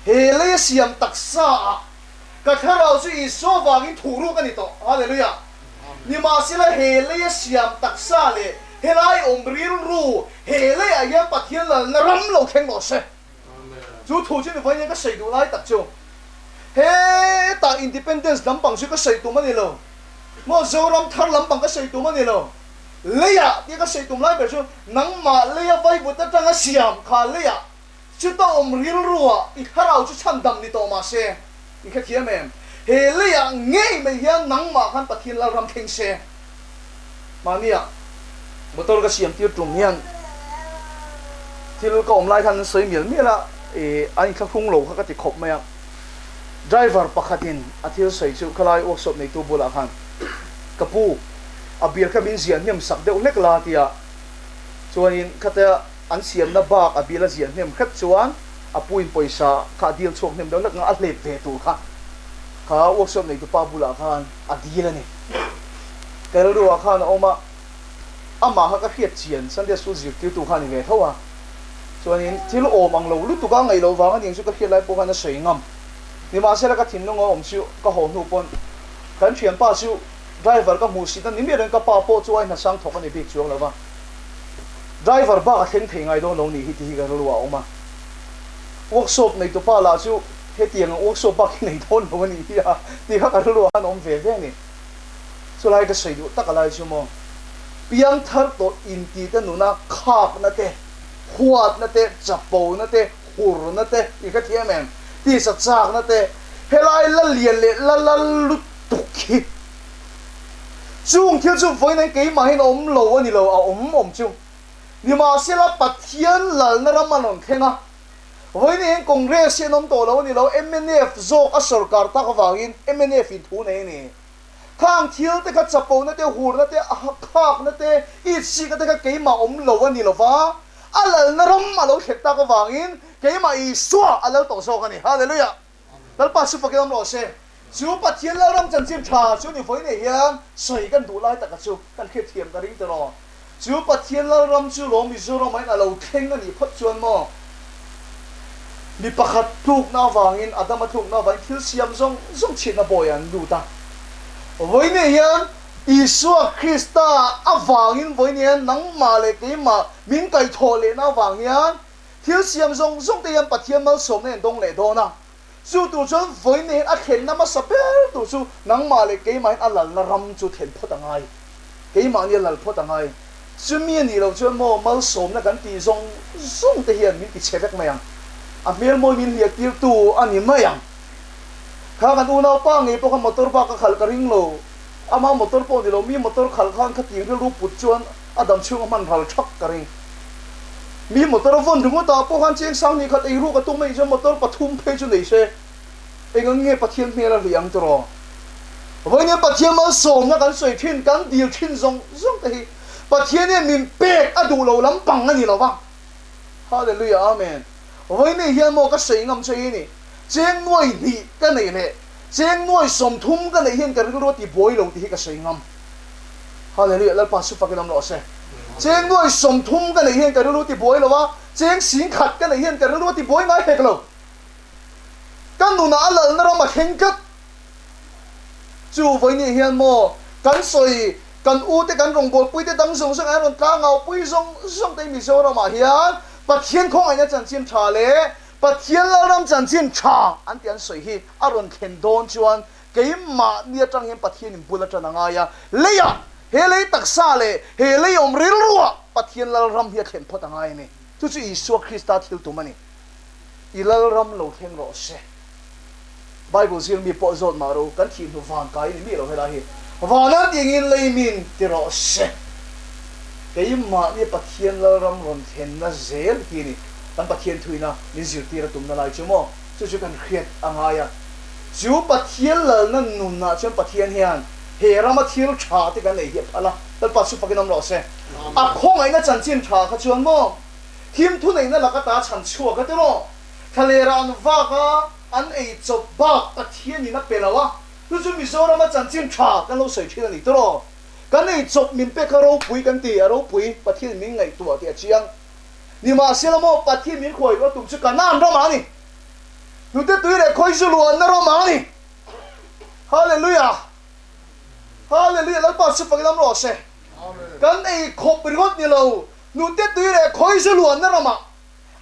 He lei a siam taksaah Ka thlarau chu Isua vangin thuh ruk a ni tawh. Hallelujah! Nimahsela he leia siam taksa leh helai awm rilru he leiah hian Pathian lalna ram lo thleng rawh se. Chu thu chu ni vawiin ka sawi duh lai tak chu hetah Independence lampang chu ka sawi tum a ni lo maw, Zoram thar lampang ka sawi tum a ni lo. Leiah tia ka sawi tum lai ber chu nangmah leia vaivut atanga siam kha leiah Chuta awm rilruah i thlarau chu chhandam ni tawh mah se, i hrethiam em? He leiah ngei mai hian nangmah khan Pathian Lalram thleng se. Mahnia motor ka siam tir tum hian thil ka awm lai khan an sawi mial mial a, i an inthlahrung lo kha ka ti khawp mai a. Driver pakhatin a thil sawi chu khalai workshop neitu bulah khan, Ka pu, a bial kha min ziah hnem sak deuh hlek la tia chuanin khatia An siamna bak a bill a ziah hnem hret chuan a puin pawisa kha a dil chhuak hnem deuh hlek ang a hlep ve tur kha kha workshop neitu pa bulah khan a dil a ni. Ka rilruah khan a awm a, amah kha ka hriat chian Sunday school zirtirtu kha a ni ve tho a, chuanin thil awm ang lo lutuk a ngaih loh vang a ni ang chu ka hriat lai pawh khan a sawi ngam. Nimahsela ka thinlung a awm chu ka haw hnu pawn kan thianpa chu driver ka hmuh sitna ni miah loin ka pa pawh chu a inhnasang thawk a ni bik chuang lo va. Driver bak a thleng thei ngai dawn lo nih hi tih hi ka rilru ah a awm a. Workshop nei tupa lah chu hetiang ang workshop bak hi nei dawn lo a nih hi a tih kha ka rilru ah khan a awm ve ve a ni. Chulai ka sawi duh tak a lai chu maw piangthar tawh intih te nuna khakna te, huatna te, chapona te, Hurna te i hrethiam em? Tisa chakna te, helai la lian leh la lal lutuk hi. Chung thil chu vawiin keimahin a awm lo a ni lo, a awm awm chu. Nimahsela Pathian lalna ram an rawn thleng a, vawiin hian Congress hi an awm tawh lo a ni lo, mnf zawk a sawrkar tak avangin mnf in thu nei a ni. Khang thil te kha chapona te, hurna te, khakna te, itsikna te kha keimah awm lo a ni lo va, a lalna ram a lo thlen tak avangin keimah Isua a lal tawh zawk a ni. Hallelujah! Lalpa chu fakin awm rawh se. Chu Pathian Lalram chanchin tha chu ni vawi nei hian sawi kan duh lai taka chu kan hriatthiam ka ring tawh. Chu Pathian Lalram chu lawm Mizoramah hian a lo thleng a nih phawt chuan maw? Mi pakhat tlukna avangin, Adama tlukna avangin thil siam zawng zawng chhiatna bawiah an lut a. Vawiinah hian Isua Krista avangin vawiinah hian nangmah leh keimah min kaihthawh lehna avang hian thil siam zawng zawng te hian Pathian malsawmna in dawng leh dawn a. Chu tur chuan vawiinah hian a thlenna hmasa ber tur chu nangmah leh keimahin a lalna ram chu thlen phawt a ngai. Keimahni a lal phawt a ngai. Chumi a nih loh chuan maw malsawmna kan tih zawng zawng te hian min ti chhe vek mai ang. A hmel mawi min hliah tirtu a ni mai ang. Kha kan unaupa ngei pawh kha motor bak a khalh ka ring lo. Ama motor pawh ni lo, mi motor khalh khan khatiang rilru put chuan a dam chhung a hman ral thak ka ring. Mi motor a vawn ringawt ah pawh khan cheng sang hnih khat ei ruk a tum anih chuan motor pathum phei chu nei se. Eng ang nge Pathian hmel a hlih ang tiraw? Vawiin Pathian malsawmna kan sawi thin, kan dil thin zawng zawng te hi Pathian hian min pek a duh lo lampang a ni lo va. Hallelujah Amen. Vawiin hian maw ka sawi ngam che hi ni, cheng nuai hnih ka neih leh cheng nuai 30 ka neih hian ka rilru a ti buai lo tih hi ka sawi ngam. Hallelujah Lalpa su fakin awm rawh se. Cheng nuai 30 ka neih hian ka rilru a ti buai lo va, cheng 10,000 ka neih hian ka rilru a ti buai ngai hek lo. Ka nunah a lalna ram a thleng tlat. Chu vawiin hian maw kan sawi kan u te kan rawngbawlpui te dang zawng zawng an rawn tlangau-pui zawng zawng te Mizoramah hian Pathian khawngaihna chanchin tha leh Pathian Lalram chanchin tha an tih an sawi hi a rawn thlen dawn chuan keimahni atang hian Pathianin bul a tan a ngai a, leiah he lei taksa leh he lei awm rilruah Pathian Lalram hi a thlen phawt a ngai a ni. Chu chu Isua Krista thil tum a ni. I Lalram lo thleng rawh se. Bible zir mi pawh zawt mah ro, kan thih hnu van kai a ni mi lo helai hi. Van an tih angin lei min ti rawh se. Keimahni Pathian Lalram rawn thlenna zel hi a ni. Kan Pathian thuina min zirtir a tumna lai chu maw? Chu chu kan hriat a ngai a. Chu Pathian lalna nunah chuan Pathian hian he rama thil tha te kan ei hi a phal a. Lalpa chu fakin awm rawh se. A khawngaihna chanchin tha kha chuan maw? Thim thuneihna laka ta chhan chhuak a tiraw? Thlalera an vak a, an ei chawp bak Pathianin a pe lo a, chu chu Mizorama chanchin tha kan lo sawi thin a ni tiraw? Kan ei chawp min pek kha ropui kan ti, a ropui Pathianin min ngaihtuah tih a chiang. Nimahsela maw Pathian min khuai luh a tum chu Kanaan ramah a ni. Hnute tui leh khawi zu luanna ramah a ni. Hallelujah! Hallelujah! Lalpa chu fakin awm rawh se. Kan ei khawp ringawt ni lo, Hnute tui leh khawi zu luanna ramah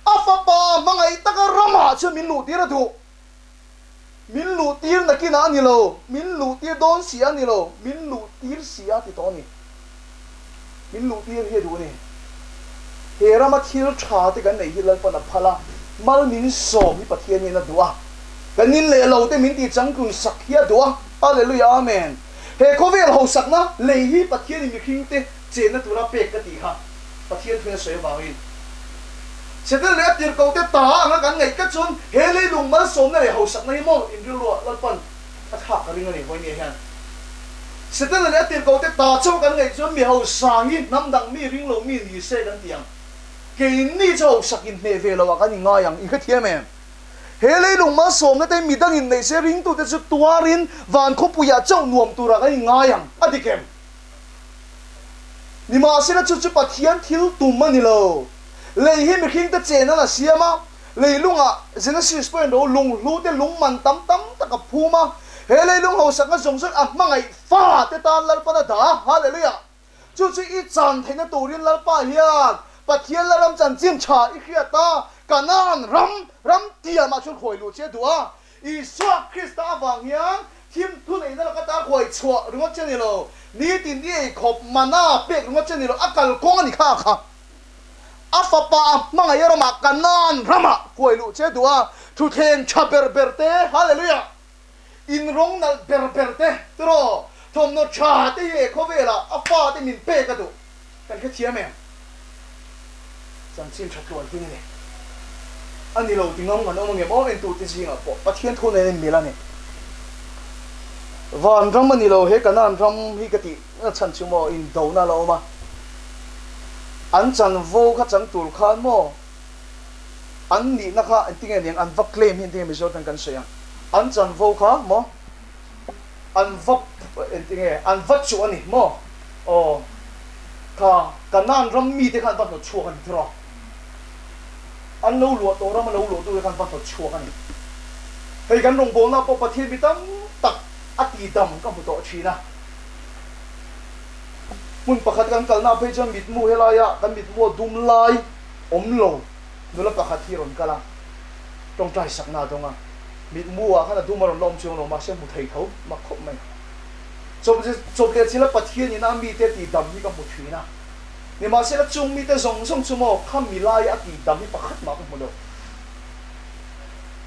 a fapa hmangaih taka ramah chuan min luhtir a duh. Min luhtir nakinah a ni lo, min luhtir dawn si a ni lo, min luhtir si a ti tawh a ni. Min luhtir hi a duh a ni. He rama thil tha te kan neih hi Lalpan a phal a, mal min sawm hi Pathian hian a duh a, kan in leh lo te min tih changtlun sak hi a duh a. Hallelujah Amen. He khawvel hausakna lei hi Pathianin mihringte Chenna tura pek ka tih kha Pathian thuin a sawi avangin Setana leh a tirhkohte ta anga kan ngaih tlat chuan he leilung malsawmna leh hausakna hi maw inrilruah Lalpan a thlak ka ring a ni vawinia hian. Setana leh a tirhkohte ta chauh kan ngaih chuan mi hausa hi hnam dang mi ring lo mi ni se kan ti ang. Keini chu hausak inhmeh ve loh ah kan inngai ang, i hrethiam em? He leilung malsawmna te mi dangin neih se ringtute chu tuarin van khawpuiah chauh nuam turah kan inngai ang, a dik em? Nimahsela chu chu Pathian thil tum a ni lo. Lei hi mihringte chen an a siam a, leilungah Genesis pawhin ro lunghlu te lung man tam tam tak a phum a, he leilung hausakna zawng zawng a hmangaih fa te tan Lalpan a dah a, Hallelujah! Chu chu i chan theihna turin Lalpa hian Pathian Lalram chanchin tha i hriat a, Kanaan ram, ram tiamah chuan khawi luh che a duh a, Isua Krista avang hian thim thuneihna laka ta khuai chhuah ringawt che ni lo, nitin i ei khawp mana pek ringawt che ni lo, a kalkawng a ni kha a kha. A fapa a hmangaih ramah Kanaan ramah huai luh che duh a, thutthleng tha ber ber te, Hallelujah! In rawng nalh ber ber te, tiraw, thawmhnaw tha te hi he khawvelah a fate min pek a duh. Kan hrethiam em? Chanchin tha tluan tling a ni. A ni lo ti ngam kan awm angem aw entute zingah pawh Pathian thu nen in mil a ni. Vanram a ni lo, he Kanaan ram hi ka tih chhan chu maw indona la awm a. An chanvo kha chang tur khan maw an nihna kha engtinge niang an va claim hi engtinge Mizo ten kan sawi ang. An chanvo kha maw an va engtinge an va chuh a ni maw aw kha Kanaan ram mite khan va hnawt chhuak a ni tiraw an lo luah tawh ram a lo luah tute khan va hnawt chhuak a ni. Hei kan rawngbawlna pawh Pathian mi tam tak a tidam ka hmu tawh thin a. Hmun pakhat kan kalna phei chuan mitmu helaia kan mitmu a dum lai awm lo nula pakhat hi a rawn kal a, tawngtai sakna a dawng a, mitmu ah khan a dum a rawn la awm chuang lo mahse hmu thei tho mak khawp mai. Chawp chawp leh chila Pathian in a mite tih dam hi ka hmu thin a, nimahsela chung mite zawng zawng chu maw kha mi laia a tih dam hi pakhat mah ka hmu lo.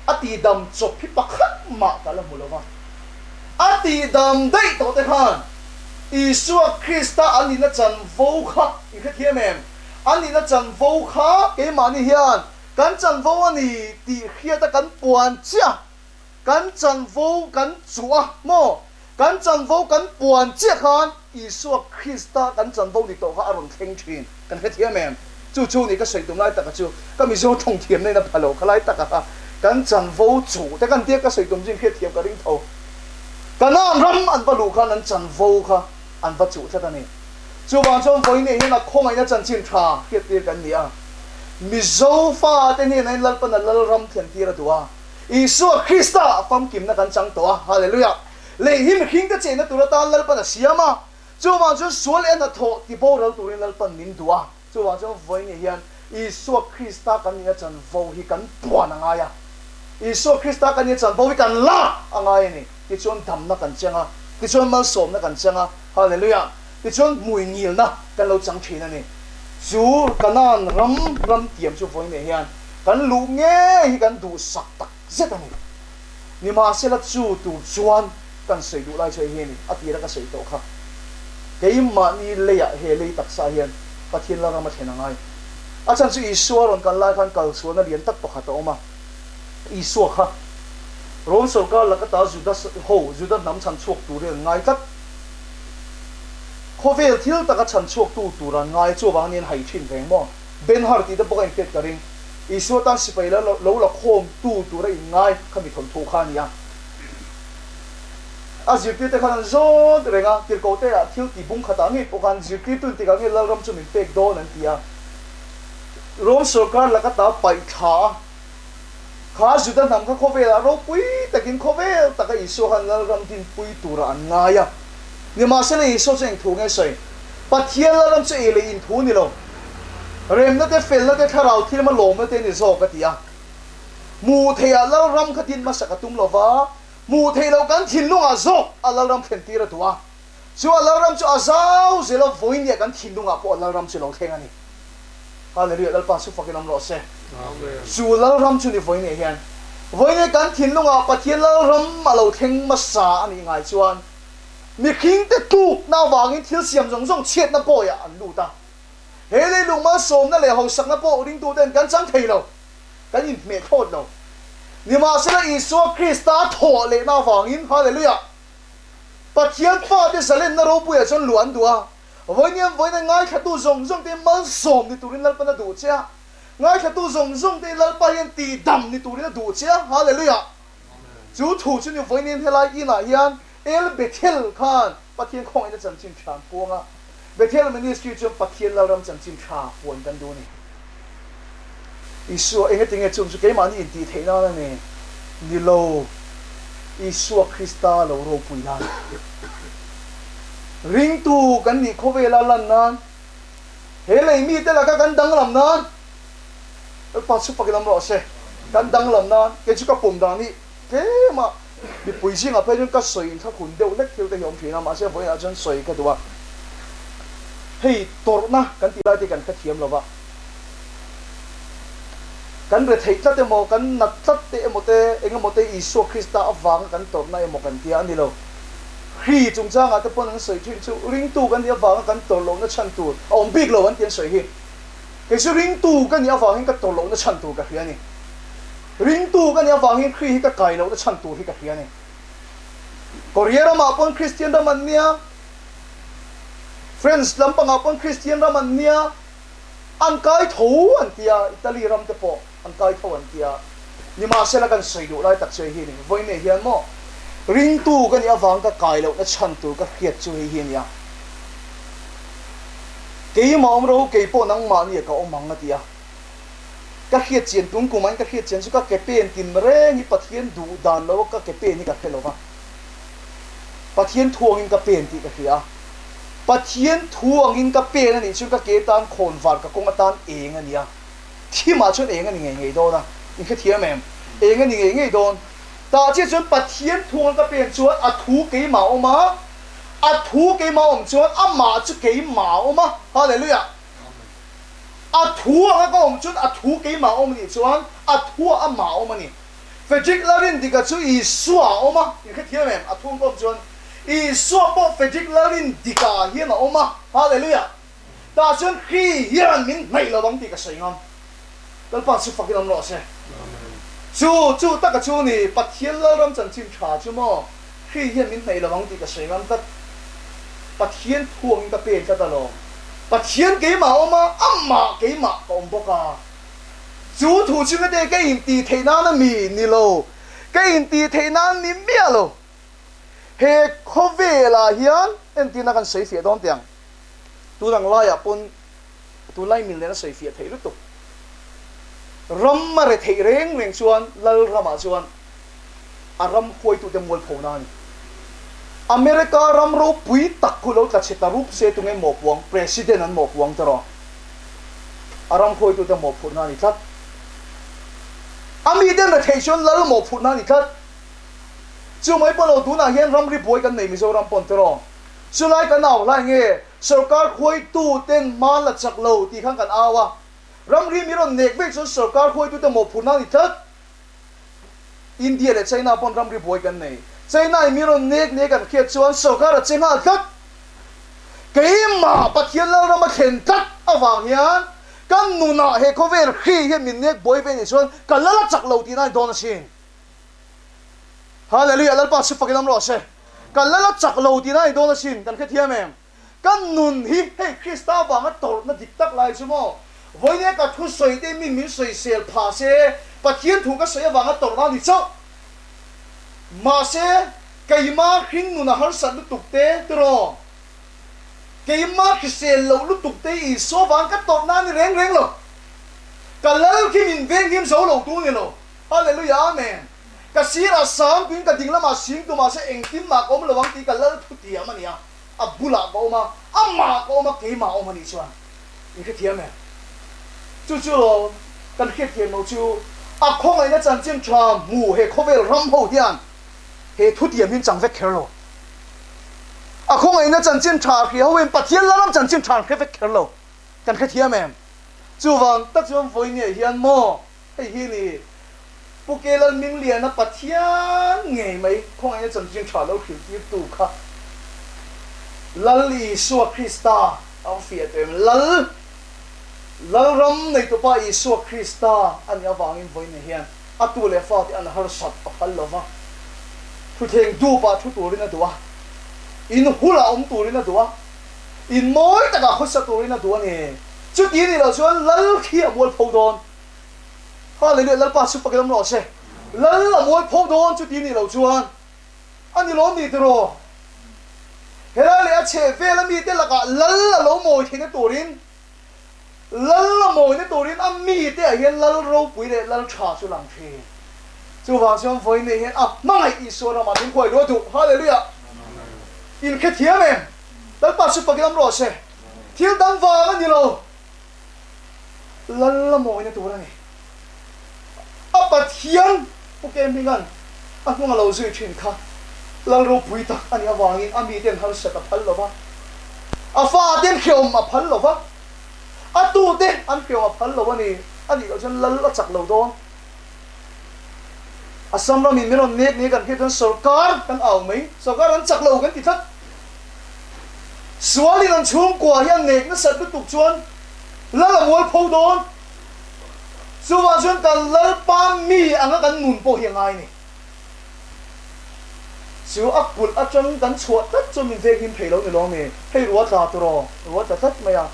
A tih dam chawp hi pakhat mah ka la hmu lo va, a tih dam daih tawh te khan Isua Krista an nihna chanvo kha i hrethiam em? An nihna chanvo kha keimahni hian kan chanvo a ni tih hriata kan puan chiah, kan chanvo kan chuh a maw? Kan chanvo kan puan chiah khan Isua Krista kan chanvo ni tawh kha a rawn thleng thin. Kan hrethiam em? Chu chu ni ka sawi tum lai taka chu ka Mizo thawng thiamna in a pha lo kha lai taka kha kan chanvo chuh te kan tia ka sawi tum chu in hriatthiam ka ring tho. Kanaan ram an va luh khan an chanvo kha an va chuh tlat a ni. Chuvang chuan vawiinah hian a khawngaihna chanchin tha hriattir kan ni a. Mizo fate hnenah hian Lalpana Lalram thlentir a duh a. Isua Krista a famkimna kan chang tawh a. Hallelujah! Lei hi mihringte chenna tur atan Lalpan a siam a. Chuvang chuan sual en a thawh ti boral turin Lalpan min duh a. Chuvang chuan vawiinah hian Isua Krista kan nihna chanvo hi kan puan a ngai a. Isua Krista kan nihna chanvo hi kan lak a ngai a ni. Tichuan damna kan cheng a, tichuan malsawmna kan cheng a, Hallelujah! Tichuan hmui ngilna kan lo chang thin a ni. Chu Kanaan ram ram tiam chu vawiinah hian kan luh ngei hi kan duhsak tak zet a ni. Nimahsela chu tur chuan kan sawi duh lai chu hei hi a ni, a tira ka sawi tawh kha. Keimahni leiah he lei taksa hian Pathian Lalram a thlen a ngai. A chhan chu Isua rawn kal lai khan kalsualna lian tak pakhat a awm a. Isua kha Rom sorkar laka ta Juda ho, Juda hnam chhan chhuak turin an ngai tlat. Khawvel thil taka chhan chhuaktu tur an ngai chuvang anian hai thin reng maw? Ben-Hur tih te pawh ka inhriat ka ring. Isua tan sipai la lo la khawm tu tura in ngai kha mi thawnthu kha a ni a. A zirtirte khan an zawt reng a, tirhkohte ah thil tih bung khatah ngei pawh khan zirtirtu in tikah nge Lalram chu min pek dawn an ti a. Rom sorkar laka ta paih thla a, kha Juda hnam kha khawvelah ropui takin khawvel taka Isua khan Lalram dinpui turah an ngai a. Nimahsela Isua chu eng thu nge sawi? Pathian Lalram chu ei leh in thu ni lo. Remna te, felna te, thlarau thilma lawmna te ni zawk a ti a. Hmuh theihah Lalram kha din hmasak a tum lo va, hmuh theih loh kan thinlungah zawk a Lalram thlentir a duh a. Chu a Lalram chu a zau zel a, vawinia kan thinlungah pawh a Lalram chu lo thleng a ni. Hallelujah, Lalpa chu fakin awm rawh se. Chu Lalram chu ni vawinia hian, vawinia kan thinlungah Pathian Lalram a lo thleng hmasa a nih ngai chuan, Mihringte tlukna avangin thil siam zawng zawng chhiatna bawiah an lut a. He leilung malsawmna leh hausakna pawh ringtuten kan chang thei lo, kan inhmeh thlawt lo. Nimahsela Isua Krista thawh lehna avangin, Hallelujah! Pathian fate zalenna ropuiah chuan luah an duh a. Vawiinian vawiina ngaithlatu zawng zawngte malsawm ni turin Lalpan a duh che a. Ngaithlatu zawng zawngte Lalpa hian tihdam ni turin a duh che a. Hallelujah! Chu thu chu ni vawiin helai inah hian El Bethel khan Pathian khawngaihna chanchin tha an puang a, Bethel Ministry chuan Pathian Lalram chanchin tha puan kan duh a ni. Isua, engatinge chung chu keimahni intih theih nan a ni? Ni lo, Isua Krista lo ropui nan. Ringtu kan nih khawvela lan nan, he lei mite laka kan danglam nan, Lalpa chu fakin awm rawh se. Kan danglam nan kei chu ka pawm dan hi tlem a, mipui zingah phei chuan ka sawi inthlakhun deuh hlek thil te hi a awm thin a, mahse vawiinah chuan sawi ka duh a. Hei tawrhna kan tih lai te hi kan hrethiam lo va. Kan retheih tlat emaw, kan nat tlat te emaw te, eng emaw te Isua Krista avanga kan tawrhna emaw kan tia a ni lo. Hri chungchangah te pawn an sawi thin chu ringtu kan nih avanga kan tawrh lohna chhan tur a awm bik lo an ti an sawi hi. Kei chu ringtu ka nih avangin ka tawrh lohna chhan tur ka hria a ni. Ringtu ka nih avangin Hri hi ka kai lohna chhan tur hi ka hria a ni. Korea ramah pawn Kristian ram an nia, France lampangah pawn Kristian ram an nia, An kai tho an ti a, Italy ram te pawh an kai tho an ti a. Nimahsela kan sawi duh lai tak chu hei hi a ni. Vawiinah hian maw ringtu ka nih avang ka kai lohna chhan tur ka hriat chu hei hi a ni a. Keimah awm ro kei pawh nangmahni ah ka awm ang a ti a. Ka hriat chian tum kumain ka hriat chian chu ka ke pen tin reng hi Pathian duh dan lo a ka ke pen hi ka hre lo va. Pathian thu angin ka pen tih ka hria a. Pathian thu angin ka pen a nih chuan ka ke tan khawn var ka kawng atan eng a ni a, thimah chuan eng a ni ngei ngei dawn a, in hrethiam em? Eng a ni ngei ngei dawn. Tah chiah chuan Pathian thu anga ka pen chuan a thu keimah a awm a, a thu keimah a awm chuan amah chu keimah a awm a, Hallelujah! A thu anga ka awm chuan a thu keimah a awm a nih chuan a thuah amah a awm a ni. Frederick Lalrindika chu Isua a awm a, in hrethiam em? A thung kawm chuan Isua pawh Frederick Lalrindika hian a awm a, Hallelujah! Tah chuan Kri hian min hnaih lo ang tih ka sawi ngam. Lalpa chu fakin awm rawh se. Chu chu taka chu ni, Pathian Lalram chanchin tha chu maw, Kri hian min hnaih lo ang tih ka sawi ngam tlat. Pathian thuangin ka pen tlat alawm. Pathian keimah a awm a, amah keimah ka awm bawk a. Chu thu chu hete ka intih theih nan a mi ni lo, ka intih theih nan ni miah lo. He khawvelah hian entirna kan sawi fiah dawn teh ang. Tun ang laiah pawn tunlai mil nen a sawi fiah theih lutuk. Ram a re theih reng reng chuan lal ramah chuan a ram huaitute mualphona a ni. America ram ropui tak khu lo tla chhe ta rup se tunge mawhpuang President an mawhpuang ta rawh. A ram hruaitute mawhphurhna a ni tlat. A miten retheih chuan lal mawhphurhna a ni tlat. Chu mai pawh lo tunah hian ramri buai kan nei Mizoram pawn tiraw. Chulai kan au hlai nge sorkar hruaituten hma la chak lo tih khan kan au a. Ramri mi rawn nek vek chuan sorkar hruaitute mawhphurhna a ni tlat. India leh China pawn ramri buai kan nei. China in mi rawn nek nek an hriat chuan sorkar a che nghal tlat. Keimah Pathian Lalram a thlen tlat avang hian kan nunah he khawvel hri hian min nek buai ve nih chuan ka lal a chak lo tihna a ni dawn asin. Hallelujah Lalpa chu fakin awm rawh se. Ka lal a chak lo tihna a ni dawn asin kan hrethiam em? Kan nun hi hei Krista avanga tawrhna dik tak lai chu maw? Vawinia ka thusawi te min min sawisel phah se Pathian thu ka sawi avanga tawrhna a ni chauh. Mahse, keimah hring nun a harsat lutuk te tiraw? Keimah hrisel loh lutuk te Isua vang ka tawrhna a ni reng reng lo. Ka lal khi min venghim zo lo tu ni lo. Hallelujah Amen. Ka sirah sang tuin ka ding lamah sing tu mahse engtin mah ka awm lo ang tih ka lal thutiam a ni a. A bulah ka awm a, amah ka awm a, keimah a awm a nih chuan in hrethiam em? Chu chu lo kan hriatthiam lo chu a khawngaihna chanchin tha hmu he khawvel ram ho hian he thutiam hi an chang vek kher lo. A khawngaihna chanchin tha hria ho hian Pathian la ram chanchin tha an hre vek kher lo. Kan hrethiam em? Chuvang tak chuan vawinia hian maw Hei hi ni Pu Kelalmingliana Pathian ngei mai khawngaihna chanchin tha lo hrilhtirtu kha Lal Isua Krista a va fiah tawh em? Lal Lalram neitupa Isua Krista a nih avangin vawiin hian a tu leh fate an harsat a phal lo va, thuthleng dupah thu turin a duh a, in hulah awm turin a duh a, in mawi takah khawsa turin a duh a ni. Chuti nih loh chuan Lal khi a mualpho dawn. Hallelujah Lalpa chu fakin awm rawh se. Lal a mawi pho dawn chuti nih loh chuan a ni lawm ni tiraw? Helai leh a chheh vel a mite lakah Lal a lo mawi theihna turin Lal a mawina turin a mite ah hian Lal ropui leh Lal tha chu lang thin. Chuvang chuan vawiin hian a hmangaih Isua ramah min huai luah duh. Hallelujah! In hrethiam em? Lalpa chu fakin awm rawh se. Thil dang vang a ni lo. Lal a mawina tur a ni. A Pathian Pu Kemhinga'n a hnung a lo zui thin kha Lal ropui tak a nih avangin a miten harsat a phal lo va, a faten hreawm a phal lo va, a tute an hreawm a phal lo a ni. A nih loh chuan lal a chak lo dawn. Assam ramin min rawn nek nia kan hriat chuan sorkar kan au mai. Sorkar an chak lo kan ti tlat. Sualin an chhungkua hi a nek nasat lutuk chuan lal a mual pho dawn. Chuvang chuan kan Lalpa mi anga kan nun pawh hi a ngai ni. Chu a kulh atang kan chhuah tlat chuan min vek him thei lo ni lo ami? Hei ruah tla tur aw, ruah tla tlat mai a.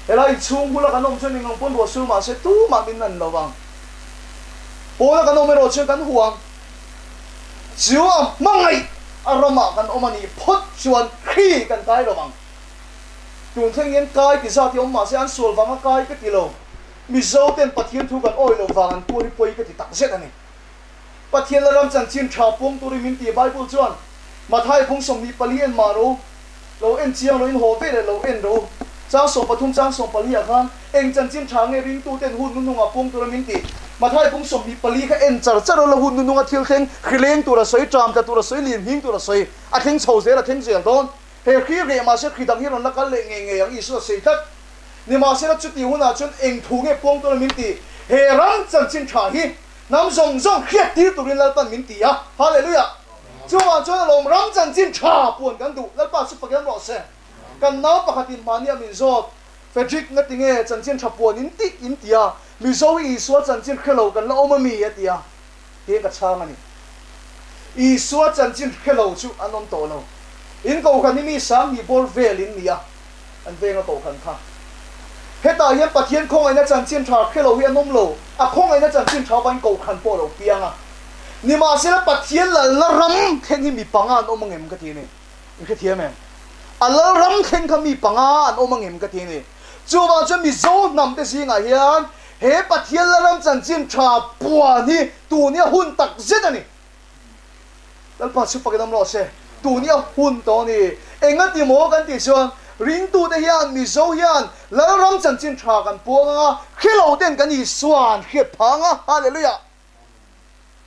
Helai inchhung bula kan awm chuan engang pawn ruah sur mahse tumah min nan lo vang. Pawna kan awm erawh chuan kan huang. Chu a hmangaih a ramah kan awm a nih phawt chuan hri kan kai lo vang. Tun thleng hian kai ti zat hi awm mahse an sual vanga kai ka ti lo. Mizo ten Pathian thu kan awi loh vang an tuar hi pawi ka ti takzet a ni. Pathian la ram chanchin tha puang turin min ti Bible chuan Mathai bung 24 en mah rawh u, lo en chiang rawh in haw ve leh lo en rawh u. Chang 13 chang 14 ah khan eng chanchin tha nge ringtu ten hun nuhnungah puang tura min ti? Mathai bung 24 kha en char char ula hun nuhnunga thil thleng hri leng tura sawi, ṭam tla tura sawi, lian hing tura sawi a thleng chho zel a thleng zel dawn. He hri reh mahse hri dang hi rawn la kal leh ngei ngei ang Isua sawi tlat. Nimahsela chutih hunah chuan eng thu nge puang tura min ti? He ram chanchin tha hi Hnam zawng zawng hriat tir turin Lalpan min ti a, Hallelujah! Chuvang chuan alawm ram chanchin tha puan kan duh, Lalpa chu fakiam rawh se. Kan nau pakhatin mahni a min zawt, Frederick nga tinge chanchin tha puan in tih in ti a, Mizo hi Isua chanchin hre lo kan la awm ami? a ti a, tiin ka chhang a ni. Isua chanchin hre lo chu an awm tawh lo. In kohhran hi mi 2000 bawr vel in ni a. An veng a kohhran kha. Hetah hian Pathian khawngaihna chanchin tha hre lo hi an awm lo. A khawngaihna chanchin tha avangin kohhran pawh a lo piang a. Nimahsela Pathian lalna ram thleng hi mi panga an awm angem ka ti a ni. In hrethiam em? A lal ram thleng kha mi panga an awm angem ka ti a ni. Chuvang chuan Mizo hnam te zingah hian he Pathian lalram chanchin tha puan hi tun hi a hun tak zet a ni. Lalpa chu fakin awm rawh se. Tun hi a hun tawh a ni. Engati maw kan tih chuan ringtute hian Mizo hian Lalram chanchin tha kan puang ang a, hrelo ten kan Isua an hriat phah ang a. Hallelujah!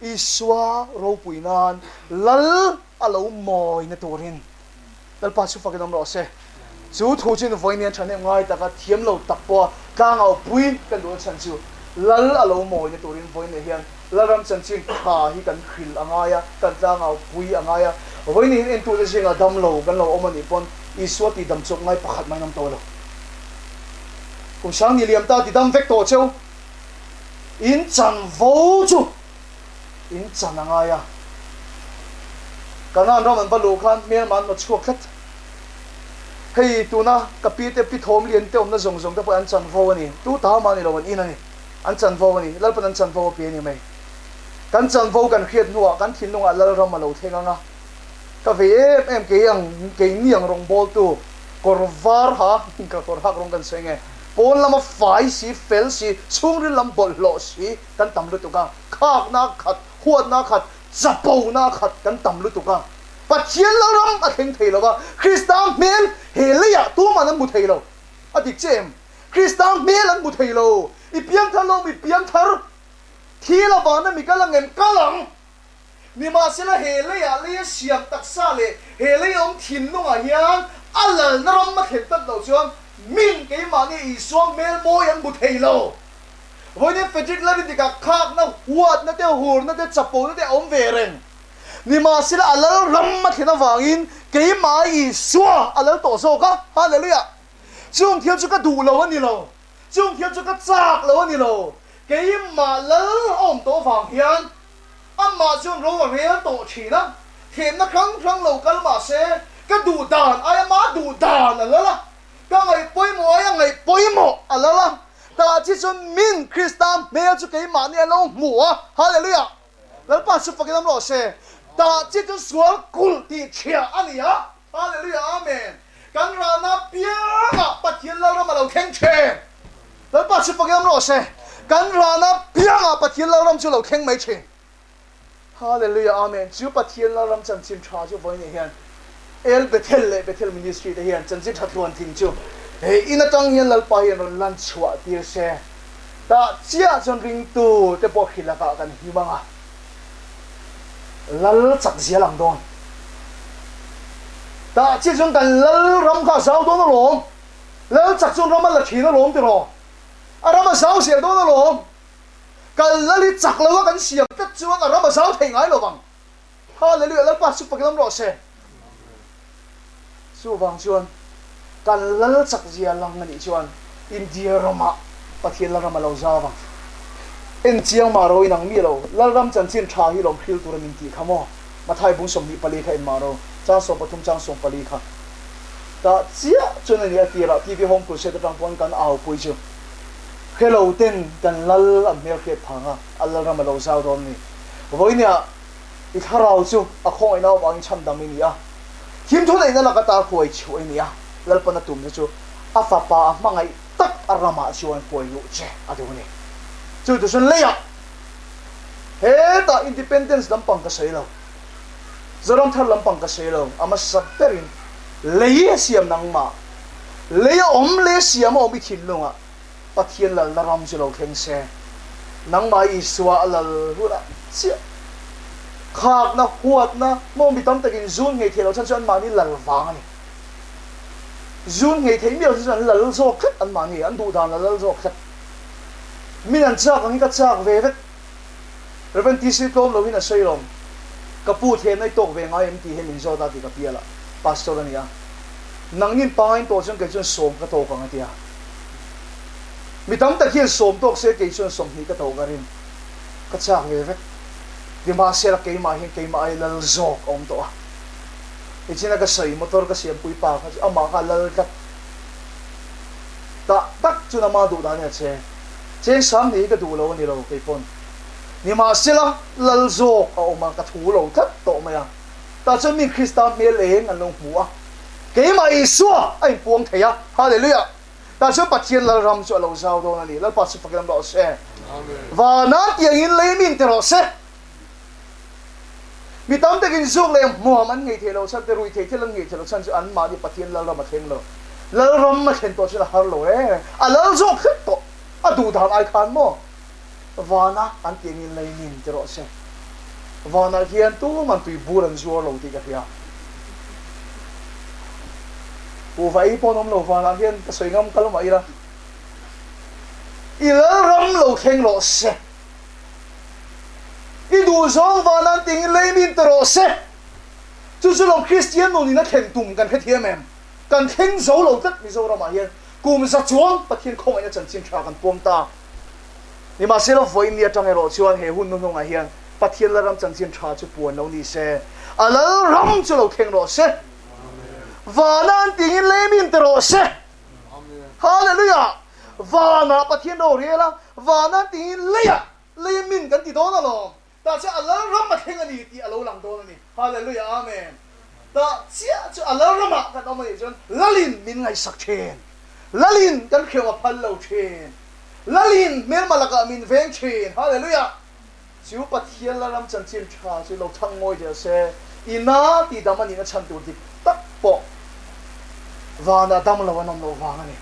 Isua ropui nan Lal a lo mawina turin Lalpa chu fakin awm rawh se. Chu thu chu vawiin hian thahnem ngai taka thiam lo tak pawha tlangau pui kan duhna chhan chu Lal a lo mawina turin vawiin leh hian Lalram chanchin tha hi kan hril a ngai a, kan tlangau pui a ngai a. Vawiin hian entute zingah dam lo kan lo awm a nih pawn Isua tih dam chawp ngai pakhat mah in awm tawh lo. Kum sang ni liam ta ti dam vek tawh cheu. In chanvo chu in chan a ngai a. Kanaan ram an va luh khan hmelma an hnawt chhuak tlat. Hei tuna ka pi te pi thawm lian te awmna zawng zawng te pawh an chanvo a ni. Tu ta mah ni lo an in a ni. An chanvo a ni. Lalpan an chanvo a pe a ni mai. Kan chanvo kan hriat hnuah kan thinlungah Lalram a lo thleng ang a. Ka vei em em kei ang keini ang rawngbawltu kawr var ha ka kawr hak rawng kan sawi nge pawn lama fai si fel si chhungril lam bawlhhlawh si kan tam lutuk a, khakna khat, huatna khat, chapona khat kan tam lutuk a. Pathian Lalram a thleng thei lo va, Krista hmel he leiah tuman an hmu thei lo. A dik che em? Krista hmel an hmu thei lo. I piangthar lo, mi piangthar thil avana mi kal ang em? Kal ang! Nimahsela he leiah leia siam taksa leh he lei awm thinlungah hian a lalna ram a thlen tlat loh chuan min keimahni Isua hmel mawi an hmu thei lo. Vawiin Frederick Lalrindika khakna, huatna te, hurna te, chapona te a awm ve reng. Nimahsela a lal ram a thlen avangin keimah Isua a lal tawh zawk a. Hallelujah! Chung thil chu ka duh lo a ni lo. Chung thil chu ka chak lo a ni lo. Keimah lal a awm tawh avang hian amah chuan ro a rel tawh thin a. Thlemna hrang hrang lo kal mahse ka duh dan aia mah duh dan a lal a. Ka ngaih pawimawh aia ngaih pawimawh a lal a, tah chi chuan min Krista hmel chu keimahni an lo hmu a, Hallelujah! Lalpa chu fakin awm rawh se. Tah chi chu sual kulh tih chhia a ni a, Hallelujah! Amen! Kan rahna piangah Pathian Lalram a lo thleng thin. Lalpa chu fakin awm rawh se. Kan rahna piangah Pathian Lalram chu a lo thleng mai thin. Hallelujah Amen Chu Pathian Lalram chanchin tha chu vawiin hian El Bethel leh Bethel Ministry te hian chanchin tha tluan thing chu he in atang hian Lalpa hian rawn lan chhuah tir se tah chiah chuan ringtu te pawh hrilh lakah kan him ang a Lal chak zia lang dawn tah chiah chuan kan Lal ram kha a zau dawn alawm Lal chak chuan ram a la thin alawm tiraw a ram a zau zel dawn alawm. Kan lal hi chak lo a kan siam tlat chuan a ram a zau thei ngai lo vang. Hallelujah Lalpa chu pakin awm rawh se. Chuvang chuan kan lal chak zia lang a nih chuan India ramah Pathian Lalram a lo zau vang. En chiang mah ro inang mi lo Lalram chanchin tha hi lawm hril tur a min tih kha maw? Mathai bung 24 kha en mah ro, chang 13 chang 14 kha. Tah chiah chuan a ni a tirah TV Home Crusade atang pawn kan aupui chu hrelo ten kan lal an hmelhriat phang a, a Lalram a lo zau dawn a ni. Vawinia i thlarau chu a khawngaihna avangin chhandam i ni a, thim thuneihna laka tar huai chhuah i ni a, Lalpan a tum che chu a fapa a hmangaih tak a ramah chuan huai luh che a duh a ni. Chu chu chuan leiah hetah Independence lampang ka sawi lo, Zoram thar lampang ka sawi lo, a hmasa berin lei a siam nangmah, lei a awm, lei a siam a awm i thinlungah Pathian lalna ram chu lo thleng se, nangmah Isua a lal hunah chiah khakna, huatna, maw mi tam takin zun nghei theih loh chhan chu anmahni lal vang a ni. Zun nghei theih miah loh chu an lal zawk tlat anmahni, an duh dan a lal zawk tlat. Min an chak ang hi ka chak ve vek. Rev. TC tlawm lohin a sawi lawm. Ka pu thehna i tawk ve ngai em tih hi min zawt a ti ka pial a, Pastor a ni a. Nangnin pangain tawh chuan kei chuan sawm ka tawk ang a ti a. Mi tam tak hian sawm tawk se kei chuan 20 ka tawk a rin. Ka chak ve vek. Nimahsela keimah hian keimah ai lal zawk a awm tawh a. Nichina ka sawi motor ka siampui pa kha chu amah kha a lal tlat. Tah tak chuan ama duh dan in a che. Cheng sang nih hi ka duh lo a ni lo kei pawn. Nimahsela lal zawk a awm a, ka thu lo tlat tawh mai a. Tah chuan mi Krista hmel eng an lo hmu a. Keimah Isua a inpuang thei a. Hallelujah! Tah chuan Pathian Lalram chu a lo zau dawn a ni. Lalpa chu fakin awm rawh se. Vana tiangin lei min ti rawh se. Mi tam takin zuk leh hmuam an ngei theih loh chhan te, rui thei thil an ngei theih loh chhan chu anmahni Pathian Lalram a thleng lo. Lalram a thlen tawh chuan a har lo reng reng. A lal zawk hret tawh. A duh dan ai khan maw? Vana an tiangin lei min ti rawh se. Vanah hian tuman tui bur an zuar lo tih ka hria. Kuhva ei pawh an awm lo vanah hian ka sawi ngam kal mah ila. I lalram lo thleng rawh se. I duhzawng vanah an tiangin lei min ti rawh se. Chu chu lawm Kristian nunin a thlen tum kan hrethiam em? Kan thleng zo lo tlat Mizoramah hian kum za chuang Pathian khawngaihna chanchin tha kan puang ta. Nimahsela vawiin ni atang erawh chuan he hun hnuhnungah hian Pathian Lalram chanchin tha chu puan lo ni se, a Lalram chu lo thleng rawh se. Vana an tingin lei min ti rawh se. Hallelujah! Vanah Pathian rorel a, vana an tingin leiah lei min kan ti dawn alawm. Tah chuan a Lalram a thleng a ni tih a lo lang dawn a ni. Hallelujah! Amen! Tah chiah chu a Lalramah kan awm a nih chuan Lalin min ngaihsak thin. Lalin kan hriam a phal lo thin. Lalin hmelma lakah min veng thin. Hallelujah! Chu Pathian Lalram chanchin tha chu lo thang ngawi zel se, i na tih dam a nihna chhan tur dik tak pawh vanah dam lo an awm loh vang a ni.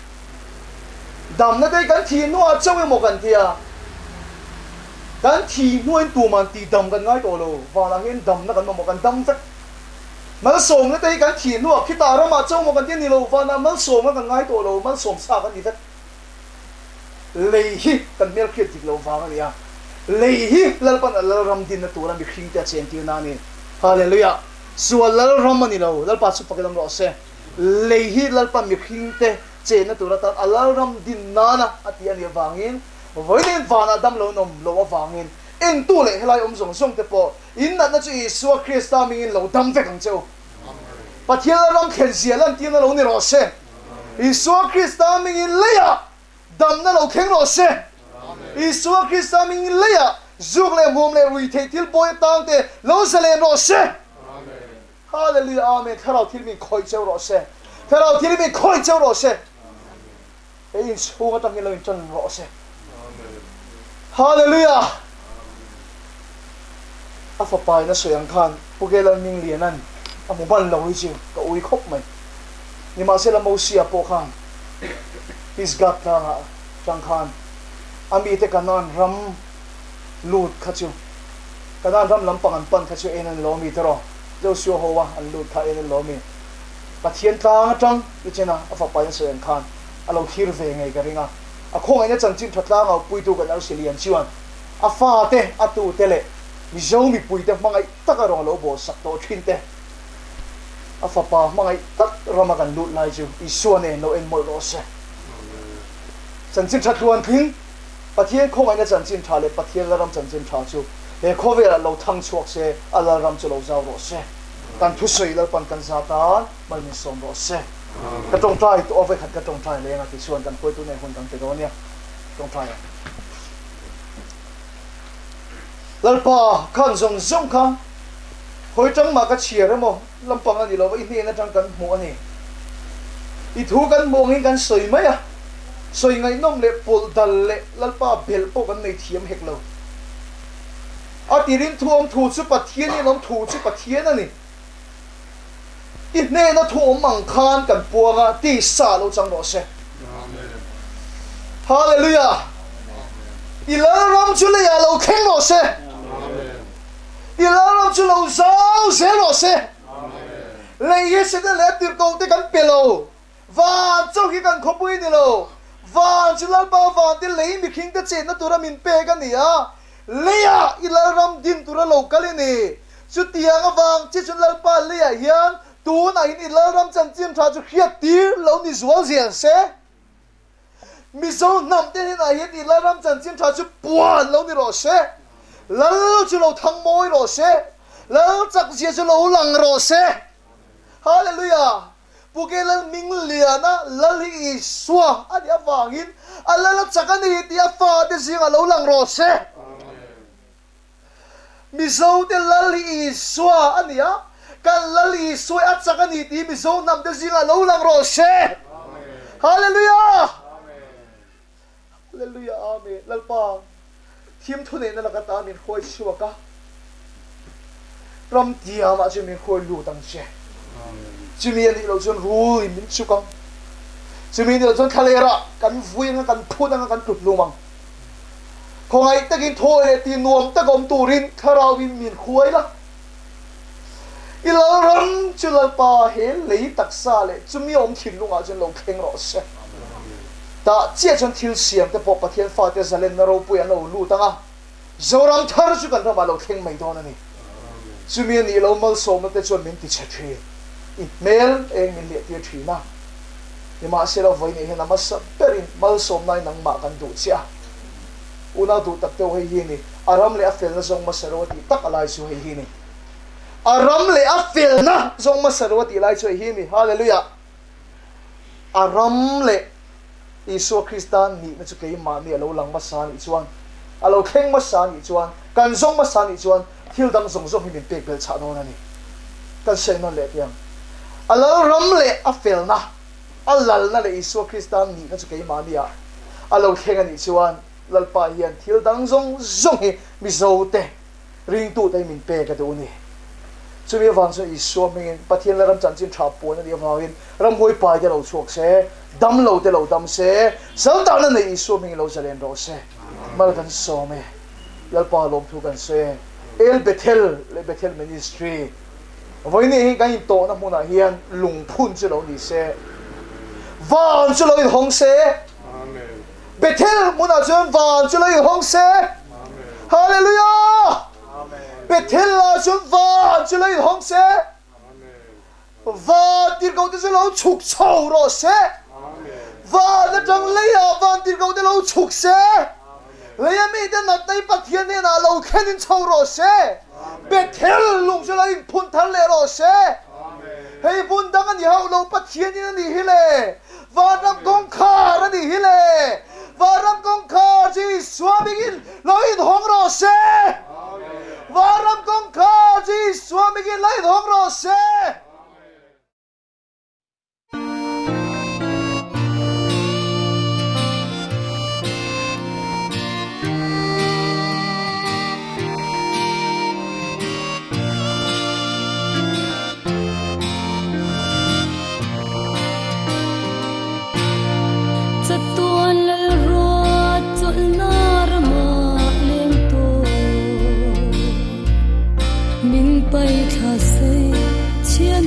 Damna te hi kan thih hnuah chauh emaw kan ti a, kan thih hnuain tuman tih dam kan ngai tawh lo. Vanah hian damna kan mamawh, kan dam vek. Malsawmna te hi kan thih hnuah khitah ramah chauh emaw kan ti a ni lo, vanah malsawmna kan ngai tawh lo, malsawm sa kan ni vek. Lei hi kan hmelhriat dik loh vang a ni a, lei hi Lalpan a Lalram dinna tura mihringte a chentirna a ni. Hallelujah! Sual Lalram a ni lo, Lalpa chu fakin awm rawh se. Lei hi Lalpan mihringte chenna tur atan a Lalram din nana a ti a nih avangin, vawiin vanah dam lo nawm loh avangin entu leh helai awm zawng zawng te pawh in natna chu Isua Krista hmingin lo dam vek ang che u. Pathian Lalram thlen zia lantirna lo ni rawh se. Isua Krista hmingin leiah damna lo thleng rawh se. Isua Krista hmingin leiah zuk leh hmuam leh rui theih thil bawi atang te lo zalen rawh se. Hallelujah Amen Thlarau thil min khawih cheu rawh se. Thlarau thil min khawih cheu rawh se. He inchhung atangin lo intan rawh se. Hallelujah! A fapa in a sawi ang khan Pu Ke Lalmingliana'n a hmu ban lo hi chu ka ui khawp mai. Nimahsela Mosia pawh khan Pisgah tlangah tang khan a mite Kanaan ram lut kha chu Kanaan ram lampang an pan kha chu en an lo mi tiraw? Joshua ho a an lut kha en an lo mi? Pathian tlang atang i chen a, a fapa in a sawi ang khan a lo thlir ve ngei ka ring a. A khawngaihna chanchin tha tlangau puitu kan arsi lian chuan. A fate, a tute leh Mizo mipuite hmangaih taka rawn lo bawlsak tawh thin te, a fapa hmangaih tak rama kan lut lai chu Isua nen lo en mawlh rawh se. Chanchin tha tluantling, Pathian khawngaihna chanchin tha leh Pathian Lalram chanchin tha chu he khawvelah lo thang chhuak se, a Lalram chu lo zau rawh se. Kan thusawi Lalpan kan za tan mal min sawm rawh se. Ka tawngtai tawh a, vawikhat ka tawngtai leng a tichuan kan hruaitu nen hun kan pe dawn nia. Tawngtai ang. Lalpa, khan zawng zawng kha khawi tang mah ka chhiar emaw lampang a ni lo va, i hnen atang kan hmuh a ni. I thu kan hmuh angin kan sawi mai a, sawi ngaihnawm leh pawlh dal leh Lalpa belh pawh kan nei thiam hek lo. A tirin thu awm thu chu Pathian in awm thu chu Pathian a ni. I hnena thu awm ang khan kan puang a, tisa lo chang rawh se. Hallelujah! I Lalram chu leiah lo thleng rawh se. I Lalram chu lo zau zel rawh se. Lei hi Satan leh a tirhkoh te kan pe lo. Van chauh hi kan khawpui ni lo. Van chu Lalpa van te lei mihring te chenna tura min pek a ni a. Leiah i Lalram din tura lo kal i ni. Chutiang avang chi chuan Lalpa leiah hian tunah hian i Lalram chanchin tha chu hriat tir lo ni zual zel se. Mizo hnam te hnenah hian i Lalram chanchin tha chu puan lo ni rawh se. Lal chu lo thang mawi rawh se. Lal chak zia chu lo lang rawh se. Hallelujah! Pu Ke Lal hming liana Lal hi Isua a nih avangin a lal a chak a ni tih a fate zingah lo lang rawh se. Mizote Lal hi Isua a ni a, kan Lal Isua hi a chak a ni tih Mizo hnamte zingah lo lang rawh se. Hallelujah! Hallelujah Amen Lalpa thim thuneihna laka ta min hruai chhuak a, ram tiamah chuan min hruai lut ang che. Chumi a nih loh chuan rul in min chuk ang. Chumi a nih loh chuan thlalerah kan vui anga kan phut anga kan tlut hlum ang. Khawngaih takin thawi leh ti nuam tak awm turin thlarau in min hruai la. I Lalram chu Lalpa he lei taksa leh chumi awm thinlungah chuan lo thleng rawh se. Tah chiah chuan thil siam te pawh Pathian fate zalenna ropui an lo lut ang a, Zoram thar chu kan ramah lo thleng mai dawn a ni. Chumi a nih lo malsawmna te chuan min ti chhe thin. I hmel eng min liah tir thin a. Nimahsela vawiin hian a hmasa berin malsawmnain nangmah kan duh chiah a. Unau duh tak deuh hei hi ni. A ram leh a felna zawng hmasa ro a tih tak a lai chu hei hi ni. A ram leh a felna zawng hmasa ro a tih lai chu hei hi ni. Hallelujah! A ram leh Isua Krista nihna chu keimahni a lo lang hmasa a nih chuan, a lo thleng hmasa a nih chuan, kan zawng hmasa a nih chuan thil dang zawng zawng hi min pek belh chhah dawn a ni. Kan sawi nawn leh teh ang. A lalram leh a felna, a lalna leh Isua Krista nihna chu keimahni ah a lo thleng a nih chuan Lalpa hian thil dang zawng zawng hi Mizote ringtute hi min pek a duh a ni. Chumi avang chuan Isua hmingin Pathian Lalram chanchin tha puan a nih avangin ramhuai pai te lo chhuak se, dam lo te lo dam se, saltahna nei Isua hmingin lo zalen rawh se. Mal kan sawm e. Lalpa lawmthu kan sawi e. El Bethel leh Bethel Ministry. Vawiin hi kan intawhna hmunah hian lungphun chu lo ni se, van chu lo inhawng se. Bethel hmunah chuan van chu lo inhawng se. Hallelujah! Bethel ah chuan van chu lo inhawng se. Van tirhkohte chu lo chhuk chho rawh se. Van atang leiah van tirhkohte lo chhuk se. Leia mite natna hi Pathian hnenah lo thlenin chho rawh se. Bethel lung chu lo inphun thar leh rawh se. Hei hmun dang a ni hauh lo, Pathian in a nih hi le. Vanram kawngkhar a nih hi le. Vanram kawngkhar chu Isua hmingin lo inhawng rawh se. Vanram kawngkhar chu Isua hmingin lo inhawng rawh se. Chatuan Lalruat chawlhna ramah leng tawh min paithla se chhiat.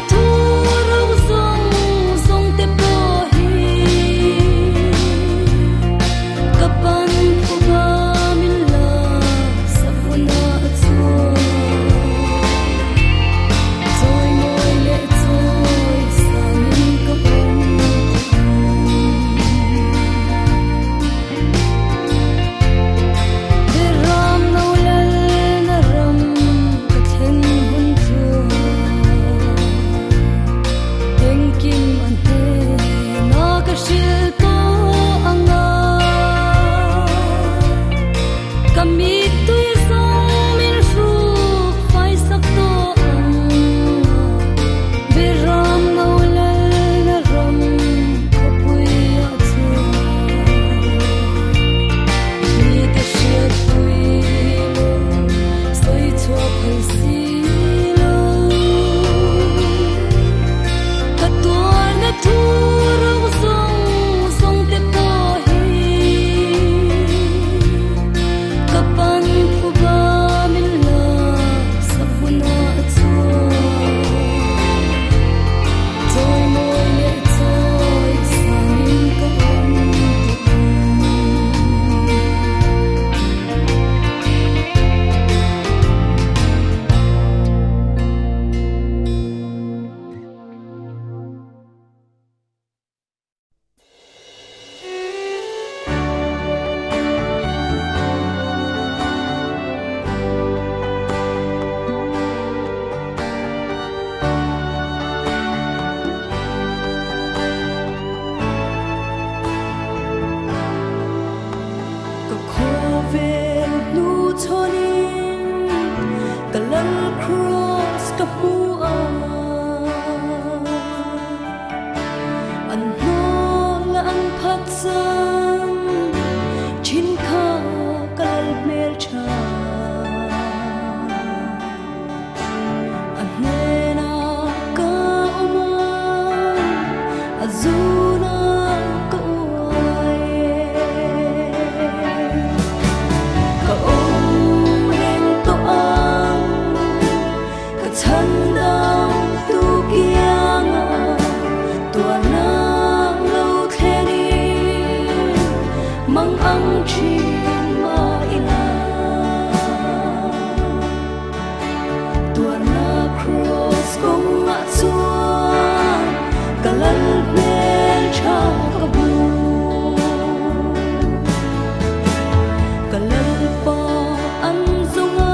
thu ro zawng zawng te pawh hi ka pan phuba min laksak hunah chuan chawi mawi leh chawi sangin ka awm tawh ang. Ram no lalna ram ka thlen hun chuan engkim an hnenah ka hrilh tawh ang a. Ka mittui zawng min hruk faisak tawh ang a. Ram no lalna ram khawpuiah chuan mite hriatpui lo, sawi chhuah phal si lo. Ka tuarna thu ro zawng zawng te pawh hi ka pan phuba min laksak hunah chuan chawi mawi leh chawi sangin ka awm tawh ang. Ka khawvel hnu chhawnin ka lal kraws ka hmu a, an hnawl a an phatsan thin kha ka lal hmeltha. A hnenah ka awm a, a zunah ka uai e. Ka awm reng tawh ang, ka chhan dam tu kiangah tuarna lo thlenin mang ang thin mah ila. Tuarna kraws kawngah chuan ka lal hmel tha ka hmu. Ka lalpa an zawng a,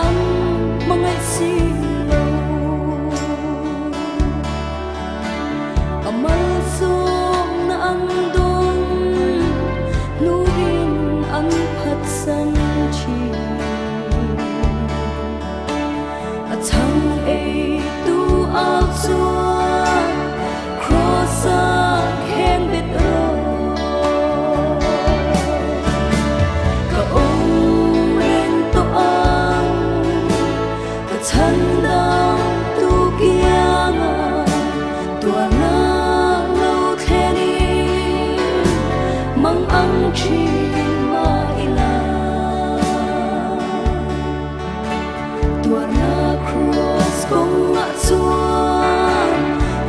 an hmangaih si lo. A malsawmna an dawn hnuin an phatsan thin. A chhang ei tu au chuan kraws-ah khen bet rawh. Ka awm reng tawh ang, ka chhan dam tu kiangah tuarna lo thlenin mang ang thin mah ila. Tuarna kraws kawngah chuan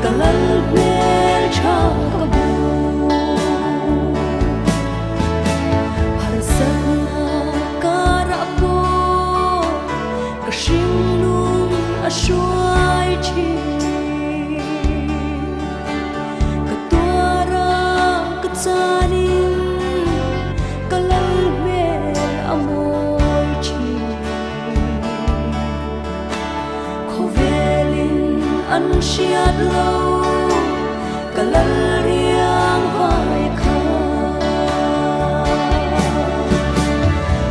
ka lal hmel tha ka hmu. Harsatna karah pawh ka hringnung a hruai thin. Ka tuara ka chanin ka lal hmel a mawi thin. Khawvelin an hriat lo ka lal riang vai kha.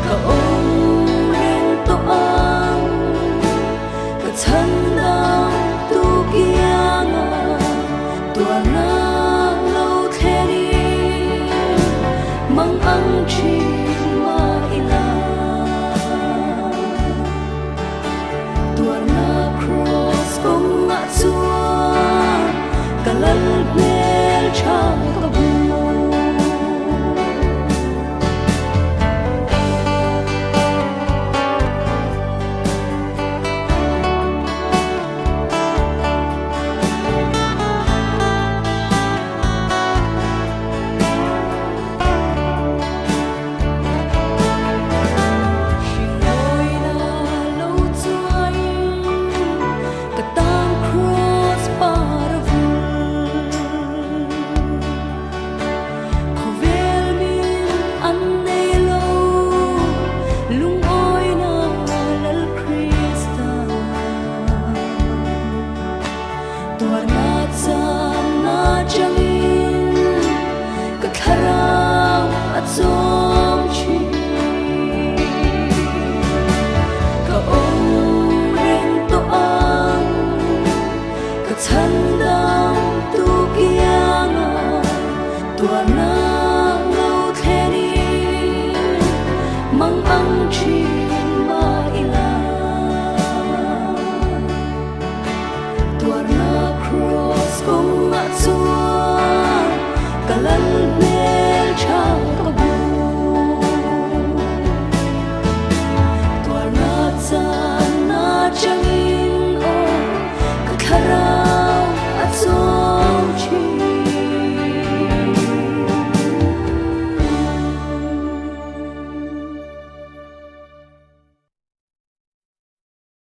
Ka awm reng tawh ang, ka chhan dam tu kiangah tuarna lo thlenin mang ang thin mah ila. Tuarna kraws kawngah chuan ka lal hmel tha Ka chhandam tu kianga tuan.